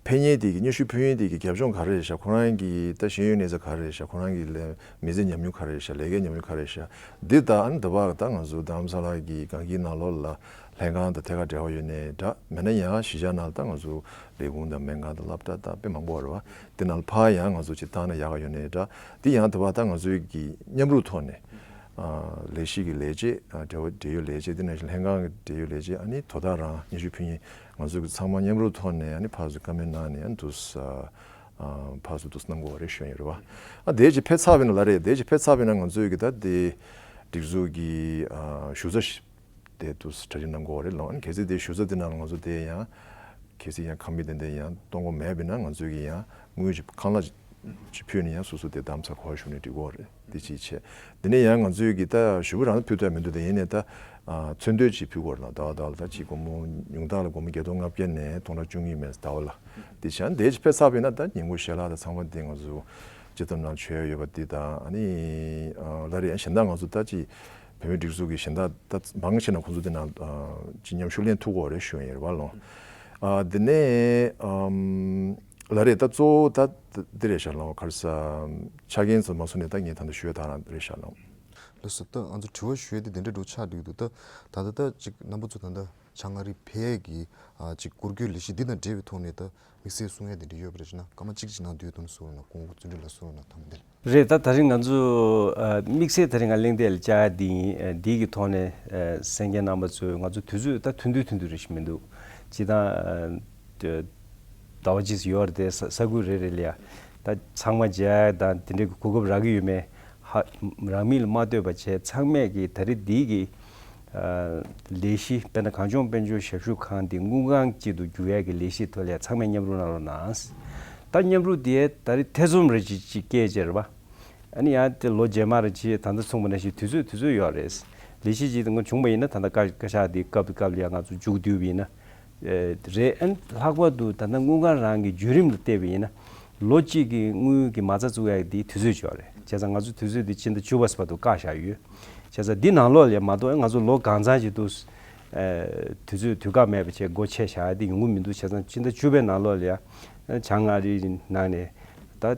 ཕེབས་མཁན་དེ་གི་སྙན་ཞུ་ཕུལ་མཁན་དེ་གི་རྒྱབ་ལྗོངས་ག་རེ་རེད་ཤག་ཁོ་རང་གི་ད་ཤེས་ཡོན་གནས་ཚད་ག་རེ་རེད་ཤག་ཁོ་རང་གི་ལས་མི་ཚེ་ཉམས་མྱོང་ག་རེ་རེད་ཤག་ལས་ཀའི་ཉམས་མྱོང་ག་རེ་རེད་ཤག་འདི་ད་ཨ་ནི་འདི་བར་ད་ང་ཚོ་རྡ་རམ་ས་ལ་གི་སྒང་གི་ནང་ལོགས་ལ་ལྷན་ཁང་དང་ཐད་ཀར་འབྲེལ་བ་ཡོད་ནའི་འདྲ་མེད་ན་ཡང་གཞིས་ཆགས་ནང་ད་ང་ཚོ་ལས་ཁུངས་དང་སྨན་ཁང་དང་སློབ་གྲྭ་དང་དཔེ་མང་པོ་ཡོད་རེད་བ། དེ་ནང་ལ་ཕར་ཡང་ང་ཚོ་ཅིག་བཏང་ན་ཡག་ག་ཡོད་ནའི་འདྲ་འདི་ཡང་འདི་བར་ད་ང་ཚོའི་གི་མཉམ་རུབ་ཐོག་ནས་ཨ་ལས་གཞི་གི་ལས་བྱེད་ཨ་འབྲེལ་བ་འབྲེལ་ཡོད་ལས་བྱེད་དེ་ནང་བཞིན་ལྷན་ཁང་གི་འབྲེལ་ཡོད་ལས་བྱེད་ཨ་ནི་དོ་བདག་རང་སྙན་ཞུ་ཕུལ་མཁན་ང་ཚོ་གི་ཚང་མ་མཉམ་རུབ་ཐོག་ནས་ཨ་ནི་ཕར་ཚུར་བཀའ་མོལ་གནང་ནས་ཨ་ནི་འདུག་ས་ཨ་ཕར་ཚུར་འདུག་ས་གནང་དགོས་པ་རེད་ཞུ་ཡ་ཡོད་རེད་བ། ཨ་དེ་ཅིག་ཕེབས་ཚར་བ་ཡིན་ན་ལ་རེད། དེ་ཅིག་ཕེབས་ཚར་བ་ཡིན་ན་ང་ཚོའི་གི་ད་དེ་སྒྲིག་འཛུགས་ཀྱི་ཨ་ཞུ་རྩ་ཞིག་དེ་འདུག་སེ་གྲ་སྒྲིག་གནང་དགོས་རེད་ལོ། ཨ་ནི་གལ་སྲིད་དེ་ཞུ་རྩ་དེ་ནང་ལ་ང་ཚོ་དེ་ཡང་གལ་སྲིད་ཡང་ཁང་མིག་དེ་འདྲ་ཡང་གཏོང་དགོས་མེད་པ་ཡིན་ན་ང་ཚོས་ཀྱི་ཡང་དངུལ་ཅིག་ཁང་གླ་ཅིག་ཅིག་ཕུལ་ནས་ཡང་སོ་སོ་དེ་རྡ་རམ་ས་ལ་ག་པར་བཞུགས་ནས་འགྲིག་གི་རེད། དེ་ཅིག་བྱས། དེ་ནས་ཡང་ང་ཚོས་ཀྱི་ད་ཞུ་བ་རང་ཕུལ་ཐུབ་ཡ་མི་འདུག་དེ་ཡིན་ནའི་ད་ཨ་ཚོན་མདོག་ཅིག་ཕུལ་དགོས་རེད་ལ་ཟླ་བ་ཟླ་བ་ལ་ད་ཅིག་སྒོར་མོ་ཉུང་མཐར་ལ་སྒོར་མོ་བརྒྱད་སྟོང་ལྔ་བརྒྱ་ནས་སྟོང་ཕྲག་བཅུ་གཉིས་མེད་ཟླ་བ་ལ། དེ་བྱས་ན་དེ་ཅིག་ཕེབས་ཚར་བ་ཡིན་ན་ད་ཉིན་གུང་ཞལ་ལག་དང་ཚང་མ་དེ་ང་ཚོ་ སྤྱི་ཚོགས་ནང་བྱོས་ཡོད་པ་འདི་དང་། ཨ་ནི་ཨ་ལ་རེ་གཞན་དག་ང་ཚོ་ད་ཅི་བོད་མིའི་སྒྲིག་འཛུགས་ཀྱི་གཞན་དག་ད་མང་ཆེ་ན་ཁོང་ཚོ་འདི་ནང་ཅི་མཉམ་ཞུགས་ལེན་ཐུབ་ཀྱི་ཡོད་རེད་ཞུ་ཡིན་རེད་བ་ལོ། ཨ་འདི་ནས་ཨམ་ལ་རེ་ད་གཙོ་བོ་ད་འདི་རེད་ཤག་ལོ། ག་རེ་ཟ་ཆ་རྐྱེན་ཚོ་མ་སོང་ནས་ད་ངས་ད་ལྟ་ཞུ་ཡ་ད་རང་རེད་ཤག་ལོ། ལགས་སོ། ད་ང་ཚོ་དྲི་བ་ཞུ་ཡ་དེ་དེ་འདྲ་འགྲོ་ཆགས་འགྲིག་འདུག་ད་ད་ལྟ་ད་ཅིག་རྣམ་པ་ཚོ་ད་ལྟ་བྱང་ཨ་རིའི་བོད་ཀྱི་ཨ་ཅིག་སྐོར་སྐྱོད་ལས་གཞི་འདི་དང་འབྲེལ་བའི་ཐོག་ནས་ད་དམིགས་བསལ་གསུང་ཡ་དེ་འདྲ་ཡོད་པ་རེད་ཅེ་ན། སྐར་མ་གཅིག་ཅིག་ནང་དུས་ཐུང་གསུང་རོགས་གནང་། སྐུ་ངོ་བརྩོན་འགྲུས་ལགས་གསུང་རོགས་གནང་། ཐུགས་རྗེ་ཆེ། རེད། ད་ད་རིང་ང་ཚོ་ཨ་དམིགས་བསལ་ད་རིང་ང་གླེང་སྟེགས་ལ་བཅར་ཡ་འདི་ཡིན། ཨ་འདི་གི་ཐོག་ནས་ཨ་གསན་མཁན་རྣམ་པ་ཚོས་ང་ཚོ་དུས་ཚོད་ད་ཐུང་ཐུང་ཐུང་ཐུང་རེ་ཞིག་མི་འདུག་སྤྱིར་བཏང་ཨ་ཟླ་བ་གཅིག་ཙམ་ཡོད་རེད་དེ། ས་ས་ཁུལ་རེ་རེ་ལ་ཡ་ད་ཚང་མ་མཇལ་ཡ་དང་དེ་འདྲའི་གོ་སྐབས་རག་གི་ཡོད་མེད་ཧ་རང་མིང་ལ་མ་ལྟོས་པ་བྱས། ཚང་མས་ཀྱི་ད་རེས་འདི་གི་ཨ་ལས་གཞི་དཔེར་ན་གངས་ལྗོངས་དཔལ་འབྱོར་ཞབས་ཞུ་ཁང་འདི་དངུལ་ཁང་ཅིག་ཏུ་འགྱུར་ཡ་གི་ལས་གཞི་ཐོག་ལ་ཡ་ཚང་མས་མཉམ་རུབ་གནང་རོགས་གནང་། ད་མཉམ་རུབ་དེ་ད་རེས་ཐེ་ཚོམ་རེ་ཅིག་ཅིག་སྐྱེས་བྱས་རེད་པ། ཨ་ནི་ཡང་དེ་ལོ་རྗེས་མ་རེ་བྱས། ད་ལྟ་གསུངས་པ་ནང་བཞིན་དུས་ཚོད་དུས་ཚོད་ཡོད་རེད། ལས་གཞི་ཅིག་དང་བྱུང་བ་ཡིན་ན་ད་ལྟ་བཀའ་བཀའ་ཤག་འདི་སྐབས་དང་སྐབས་ལ་ཡང་ང་ཚོ་མཇུག་བསྡུས་པ་ཡིན་ན་ཨེ་རེད། ཨ་ནི་ལྷག་པར་དུ་ད་ལྟ་དངུལ་ཁང་རང་གི་བརྒྱུད་རིམ་ལ་བལྟས་པ་ཡིན་ན་ལོ་གཅིག་གི་དངུལ་གྱི་མ་རྩ་བཙུགས་ཡག་འདི་དུས་ཚོད་ཡོད་རེད། བྱས་ཙང་ང་ཚོ་དུས་ཚོད་འདི་ཕྱི་ཟླ་བཅུ་པ་བར་དུ་བཀག་བཞག་ཡོད། བྱས་ཙང་འདི་ནང་ལོགས་ལ་ཡང་མ་གཏོགས་ང་ཚོ་ལོ་གང་ཚང་ཅིག་ཏུ་ཨེ་དུས་ཚོད་དུས་བཀག་མེད་པ་བྱས་སྒོ་ཕྱེ་བཞག་ཡག་འདི་ཡོང་གི་མི་འདུག་བྱས་ཙང་ཕྱི་ཟླ་བཅུ་པའི་ནང་ལོགས་ལ་ཡང་བྱང་ཨ་རིའི་ནང་ནས་ད།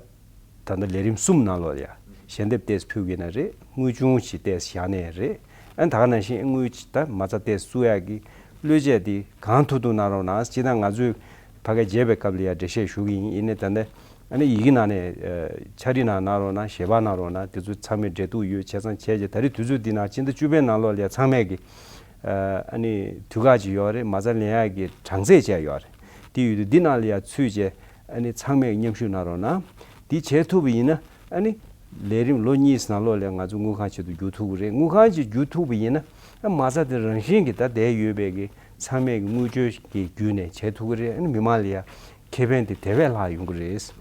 ད་ལྟ་ལས་རིམ་གསུམ་ནང་ལོགས་ལ་ཡ་ཞལ་འདེབས་ཏོག་ཙམ་ཕུལ་གྱི་ཡིན་ན་རེད། དངུལ་ཆུང་ཞིག་ཏོག་ཙམ་བཞག་ནའི་རེད། ཨ་ནི་ད་ག་ནང་བཞིན་དངུལ་ད་མ་རྩ་ཏོག་ཙམ་བཙུགས་ཡག་གི་བློས་བཅད་དེ་གང་ཐུབ་ཐུབ་གནང་རོགས་གནང་། སྤྱིར་བཏང་ང་ཚོས་ཕ་གིར་མཇལ་བའི་སྐབས་ལ་ཡ་འགྲེལ་བཤད་ཞུ་གི་ཡིན། ཡིན་ནའི་ད་ལྟ་ཨ་ནི་ཡི་གེ་ནང་ནས་ཨ་ཕྱག་བྲིས་ནང་གནང་རོགས་གནང་། ཞལ་པར་གནང་རོགས་གནང་། དེ་ཚོ་ཚང་མས་འབྲེལ་གཏུག་ཡོད། བྱས་ཙང་བྱས་རྗེས་ད་རེས་དུས་ཚོད་འདི་ནང་ཕྱི་ཟླ་བཅུ་པའི་ནང་ལོགས་ལ་ཡ་ཚང་མས་ཀྱི་ཨ་ནི་དུས་བཀག་ཅིག་ཡོད་རེད། མ་རྩ་ལེན་ཡག་གི་གྲངས་ཚད་བཅས་ཡོད་རེད། དེ་ཡོད་དུས་འདི་ནང་ལ་ཡ་ཚུད་བྱས་ཨ་ནི་ཚང་མས་མཉམ་ཞུགས་གནང་རོགས་གནང་། འདི་བྱས་ཐུབ་པ་ཡིན་ན་ཨ་ནི་ལས་རིམ་ལོ་གཉིས་ནང་ལོགས་ལ་ང་ཚོ་དངུལ་ཁང་ཆེད་དུ་བསྒྱུར་ཐུབ་ཀྱི་རེད། དངུལ་ཁང་ཅིག་བསྒྱུར་ཐུབ་པ་ཡིན་ན་ཨ་མ་རྩ་དེ་རང་བཞིན་གྱིས་ད་བསྡད་ཡོད་པའི་གི་ཚང་མས་ཀྱི་དངུལ་བཅོལ་གྱི་བརྒྱུད་ནས་བྱས་ཐུབ་ཀྱི་རེད། ཨ་ནི་མི་མང་ལ་ཡ་ཁེ་ཕན་དེ་དེ་བས་ལྷག་ཡོང་གི་རེད།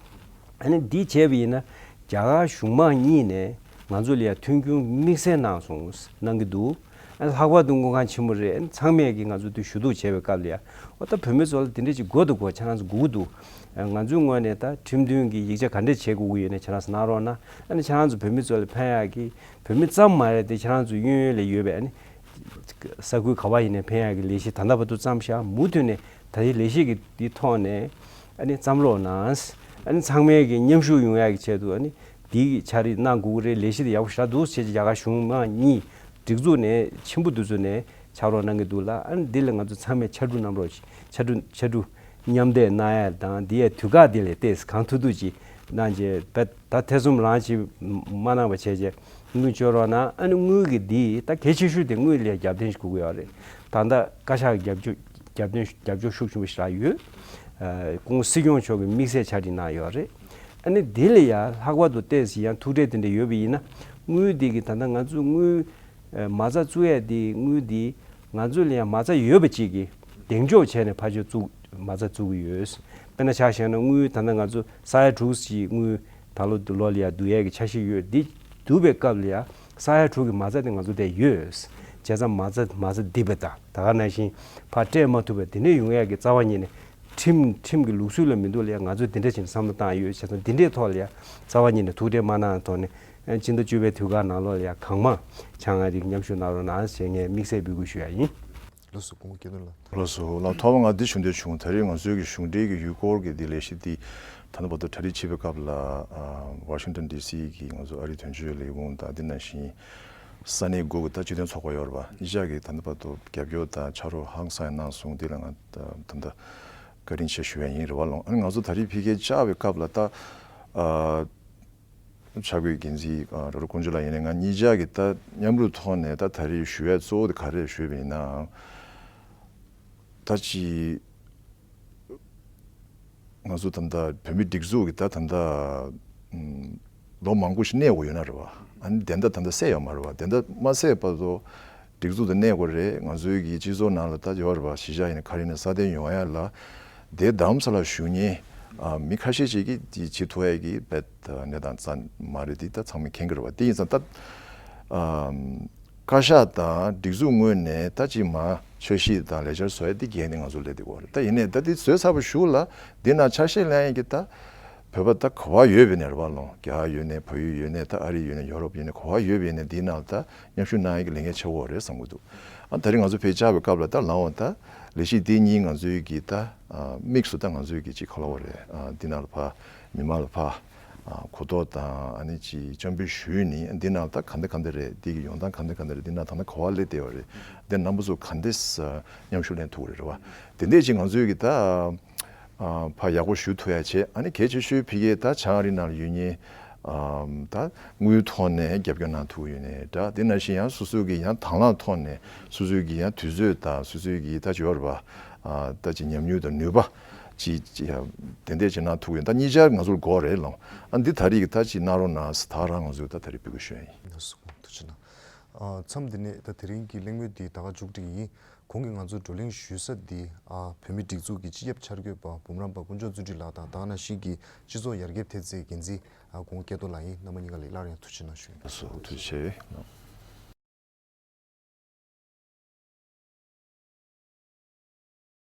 ཨ་ནི་འདི་བྱས་པ་ཡིན་ན་རྒྱ་གར་གཞུང་མང་གཉིས་ནས་ང་ཚོ་ལ་ཡ་མཐུན་འགྱུར་དམིགས་བསལ་གནང་སོང་གནང་གི་འདུག་ཨ་ནི་ལྷག་པར་དུ་དངུལ་ཁང་ཆེན་མོ་རེད། ཨ་ནི་ཚང་མས་ཀྱིས་ང་ཚོ་དེ་ཞུ་གཏུག་བྱས་པའི་སྐབས་ལ་ཡ་འོ་ད་བོད་མི་ཚོ་ལ་དེ་འདྲ་ཅིག་དགོས་འདུག་གོ་ཁྱེད་རང་ཚོ་དགོས་ཀྱི་འདུག་ཨ་ང་ཚོའི་ངོས་ནས་ད་ཁྲིམས་མཐུན་གྱི་ཡིག་ཆ་ག་འདྲས་བྱེད་དགོས་ཀྱི་ཡོད་ན་ཁྱེད་རང་ཚོ་གནང་རོགས་གནང་། ཨ་ནི་ཁྱེད་རང་ཚོ་བོད་མི་ཚོ་ལ་ཕན་ཡག་གི་བོད་མི་ཙམ་མ་རེད་དེ་ཁྱེད་རང་ཚོ་གཡས་གཡོན་ལ་ཡོད་པའི་ཨ་ནི་ས་ཁུལ་ག་པར་ཡིན་ནའི་ཕན་ཡག་གི་ལས་གཞི་ད་ལྟ་བར་དུ་བརྩམས་བཞག་མུ་མཐུད་ནས་ད་ལྟའི་ལས་གཞི་གི་འདི་ཐོག་ནས་ཨ་ནི་བརྩམས་རོགས་གནང་། ཨ་ནི་ཚང་མས་ཀྱི་མཉམ་ཞུགས་ཡོང་ཡག་གི་ཆེད་དུ་ཨ་ནི་འདི་གི་ཕྱག་བྲིས་གནང་དགོས་ཀྱི་རེད། ལས་གཞི་དེ་ཡག་པོ་ཞེ་དྲག་འདུག་ཟེར་རྒྱ་གར་གཞུང་མང་གཉིས་སྒྲིག་འཛུགས་ནས་ཆེན་པོ་འདི་ཚོ་ནས་ཕྱག་རོགས་གནང་གི་འདུག་ལ། ཨ་ནི་འདི་ལ་ང་ཚོ་ཚང་མས་ཕྱར་གྲུ་གནང་རོགས་ཕྱར་གྲུ་ཕྱར་གྲུ་མཉམ་འདེགས་གནང་ཡ་དང་། འདི་ཡའི་དུས་བཀག་འདི་ལས་ཏོག་ཙམ་གང་ཐུབ་ཐུབ་ཅིག་གནང་རྗེས་ད་ཐེ་ཚོམ་རང་ཅིག་མ་གནང་བ་བྱས་རྗེས་དངུལ་བཅོལ་རོགས་གནང་། ཨ་ནི་དངུལ་གྱི་འདི་ད་གལ་ཆེ་ཤོས་དེ་དངུལ་ལ་རྒྱབ་རྟེན་ཞིག་དགོས་ཀྱི་ཡོད་རེད། ད་ལྟ་བཀའ་ཤག་གི་རྒྱབ་སྐྱོར་རྒྱབ་རྟེན་རྒྱབ་སྐྱོར་ཤུགས་ཆེན་པོ་ཞིག་རག་ཡོད། ཨ་སྐུ་ངོ་སྲིད་སྐྱོང་མཆོག་གིས་དམིགས་བསལ་ཕྱག་བྲིས་གནང་ཡོད་རེད། ཨ་ནི་འདི་ལ་ཡང་ལྷག་པར་དུ་ཏོག་ཙམ་ཡང་ཐུགས་ཁྲལ་དེ་འདྲ་ཡོད་པ་ཡིན་ན་དངུལ་འདི་གི་ད་ལྟ་ང་ཚོ་དངུལ་ཨ་མ་རྩ་བཙུགས་ཡས་འདི་དངུལ་འདི་ང་ཚོ་ལ་ཡང་མ་རྩ་ཡོད་པ་ཅིག་གིས་གདེང་འཇོག་བྱས་ནས་ཕར་ཕྱོགས་བཙུགས་མ་རྩ་བཙུགས་ཀྱི་ཡོད། དཔེར་ན་ཆ་བཞག་ན་དངུལ་ད་ལྟ་ང་ཚོ་ས་ཡ་དྲུག་ཅིག་དངུལ་ད་ལོ་འདི་ལོ་ལ་ཡང་བསྡུ་ཡས་ཀྱི་འཆར་གཞི་ཡོད། འདི་བསྡུ་བའི་སྐབས་ལ་ཡང་ས་ཡ་དྲུག་གི་མ་རྩ་དེ་ང་ཚོ་དེ་ཡོད། བྱས་ཙང་མ་རྩ་མ་རྩ་རྡིབ་པ་དང་ད་ག་ནང་བཞིན་ཕར་སྤྲད་མ་ཐུབ་པ་དེ་འདྲ་ཡོང་ཡས་ཀྱི་རྩ་བ་ཉིད་ནས་ཁྲིམས་ཁྲིམས་ཀྱི་ལུགས་སྲོལ་ལ་མི་འདུག་ལ་ཡང་ང་ཚོས་དེ་འདྲ་བྱས་ནས་བསམ་བློ་བཏང་ཡོད། བྱས་ཙང་འདི་འདྲའི་ཐོག་ལ་ཡང་རྩ་བ་ཉིད་ནས་ཐུགས་ཁྲལ་མ་གནང་ཐོག་ནས་ཨ་ཕྱི་ཟླ་བཅུ་པའི་དུས་བཀག་ནང་ལོགས་ལ་ཡང་གང་མང་བྱང་ཨ་རིར་མཉམ་ཞུགས་གནང་རོགས་གནང་ཞེས་ངས་དམིགས་བསལ་འབོད་སྐུལ་ཞུ་ཡ་ཡིན། ལགས་སོ། སྐུ་ངོ་སྐྱིད་སྡུག་ལགས། ལགས་སོ། ལགས་ཐོག་མར་ང་འདི་ཞུ་འདོད་བྱུང་། ད་རེས་ང་ཚོའི་གི་གཞུང་འབྲེལ་གྱི་ཡུལ་སྐོར་གྱི་འདི་ལས་གཞི་འདི་ད་ལྟ་བར་དུ་གྲ་སྒྲིག་བྱེད་པའི་སྐབས་ལ་ཨ་ཝ་ཤིང་ཏོན་ཌི་སི་གི་ང་ཚོ་ཨ་རིའི་དོན་གཅོད་ལས་ཁུངས་དང་འདི་ནང་བཞིན་ས་གནས་དགུ་གི་ད་སྤྱི་མཐུན་ཚོགས་པ་ཡོད་རེད་པ། གཉིས་ཆ་གི་ད་ལྟ་བར་དུ་རྒྱབ་སྐྱོར་དང་ཕྱག་རོགས་ཧང་སང་གནང་སོང་། འདི་ལ་ང་ད་ད་ལྟ་བཀའ་དྲིན་ཆེ་ཞུ་ཡ་ཡིན་རེད་པ་ལགས། ཨ་ནི་ང་ཚོ་ད་རེས་ཕ་གིར་བཅར་བའི་སྐབས་ལ་ད་ཨ་ཕྱག་སྐོས་འགན་འཛིན་ཨ་རོགས་རོགས་དཀོན་མཆོག་ལགས་ཡིན་ནའི་ང་གཉིས་ཆ་གི་ད་མཉམ་རུབ་ཐོག་ནས་ད་ད་རེས་ཞུ་ཡ་གཙོ་བོ་དེ་ག་རེ་ཞུས་པ་ཡིན་ན། ད་ཅི་ང་ཚོ་ད་ལྟ་བོད་མིའི་སྒྲིག་འཛུགས་ཀྱི་ད་ད་ལྟ་ཨུམ་ལོ་མང་པོ་ཞིག་གནས་དགོས་ཡོད་ན་རེད་པ། ཨ་ནི་བདེན་མཐའ་ད་ལྟ་གསལ་ཡོད་མ་རེད་པ། བདེན་མཐའ་མ་གསལ་བར་དུ་སྒྲིག་འཛུགས་དེ་གནས་དགོས་རེད། ང་ཚོའི་གི་སྤྱི་ཚོགས་ནང་ལ་ད་ཡོད་རེད་པ། གཞིས་ཆགས་ཡིན་ན་ག་རེ་ཡིན་ན་སྲ་བརྟན་ཡོང་ཡ་ལ་དེ་རྡ་རམ་ས་ལ་བཞུགས་མཁན་ཨ་མི་ཁ་ཤས་ཤིག་གིས་དེ་བྱེད་ཐུབ་ཡ་གི་དཔེ་གནས་སྟངས་ཙམ་མ་རེད། དེ་ད་ཚང་མས་མཁྱེན་གྱི་རེད་པ། དེ་ཡིན་ཙང་ད་ཨམ་བཀའ་ཤག་དང་སྒྲིག་འཛུགས་ངོས་ནས་ད་ཅིག་མ་འཆར་གཞི་དང་ལས་འཆར་བཟོ་ཡ་དེ་འགན་དེ་ང་ཚོ་སླེབས་བསྡད་ཡོད་རེད། ད་ཡིན་ནའི་ད་དེ་བཟོས་ཚར་བ་གཞུག་ལ་འདི་ན་ཆ་ཤས་ལེན་ཡ་གི་ད་ བོད་པ་ད་ག་བ་ཡོད་པའི་ནས་རེད་བ་ལོ། རྒྱ་གར་ཡོད་ནས་བལ་ཡུལ་ཡོད་ནས་ད་ཨ་རི་ཡོད་ནས་ཡོ་རོབ་ཡོད་ནས་ག་བ་ཡོད་པའི་ནས་འདི་ནང་ལ་ད་མཉམ་ཞུགས་གནང་ཡག་གི་ལས་འགན་ཆེ་བོ་རེད་བསམ་གྱི་འདུག་ཨ་ད་རིང་ང་ཚོ་ཕེབས་བཅར་བའི་སྐབས་ལ་ད་ལམ་འོང་ད་ལས་གཞི་འདི་གཉིས་ང་ཚོའི་གི་ད་དམིགས་སུ་ད་ང་ཚོའི་གི་ཅིག་ག་ལབ་དགོས་རེད། འདི་ནང་ལ་ཕ་མི་མང་ལ་ཕ་གོ་རྟོགས་དང་ཨ་ནི་ཅིག་བཅར་འབུལ་ཞུས་ནི་འདི་ནང་ལ་ད་ག་འདྲ་ག་འདྲ་རེད། འདི་གི་ཡོང་སྟངས་ག་འདྲ་ག་འདྲ་རེད། འདི་ནང་ད་ལྟ་ག་བ་སླེབས་བསྡད་ཡོད་རེད། འདི་རྣམ་པ་ཚོ་ག་འདྲས་མཉམ་ཞུགས་ལེན་ཐུབ་ཀྱི་རེད་རེད་བ། དེ་འདྲས་ཅིག་ང་ཚོའི་གི་ད། ཨ་ཕ་ཡག་པོ་ཞུ་ཐུབ་ཡ་བྱས། ཨ་ནི་གལ་ཆེ་ཤོས་ཕ་གིའི་ད་བྱང་ཨ་རི་ནང་ལ་ཡོད་མཁན་ཨམ་ད་དངུལ་ཐོག་ནས་རྒྱབ་སྐྱོར་གནང་ཐུབ་ཀྱི་ཡོད་ནའི་འདྲ། དེ་ནང་བཞིན་ཡང་སོ་སོའི་གི་ཡང་དང་བླངས་ཐོག་ནས་སོ་སོའི་གི་ཡང་དུས་ཚོད་དང་སོ་སོའི་གི་ད་ཅི་བར་བ་ཨ་ད་ཅི་ཉམས་མྱོང་དང་ནུས་པ་ཅི་ཅི་ཡང་དེ་འདྲས་ཅིག་གནང་ཐུབ་ཀྱི་ཡོད། ད་གཉིས་ཆར་ང་ཚོར་དགོས་རེད་ལོ། ཨ་འདི་ད་རེས་གི་ད་ཅི་གནང་རོགས་གནང་ཟེར་ད་རང་ང་ཚོས་ད་ད་རེས་འབོད་སྐུལ་ཞུ་ཡ་ཡིན། ལགས་སོ། ཐུགས་རྗེ་གནང་། ཨ་མཚམས་འདི་ནས་ད་དེ་རིང་གི་གླེང་མོལ་འདི་ད་ག་མཇུག་སྒྲིལ་ཡིན། གོང་གི་ང་ཚོ་བགྲོ་གླེང་ཞུ་ས་འདི་ཨ་བོད་མི་སྒྲིག་འཛུགས་ཀྱི་སྤྱི་ཁྱབ་འཆར་འགོད་པ་འབུམ་རམས་པ་དཀོན་མཆོག་བརྩོན་འགྲུས་ལགས་དང་ད་ག་ནང་བཞིན་གྱི་སྤྱི་ཚོགས་ཡར་རྒྱས་ཐེབས་རྩའི་འགན་འཛིན་ཨ་གོང་སྐལ་རྡོར་ལགས་ཡིན། རྣམ་པ་གཉིས་ཀ་ལ་སླར་ཡང་ཐུགས་རྗེ་གནང་ཞུ་ཡིན། ལགས་སོ། ཐུགས་རྗེ་ཆེ།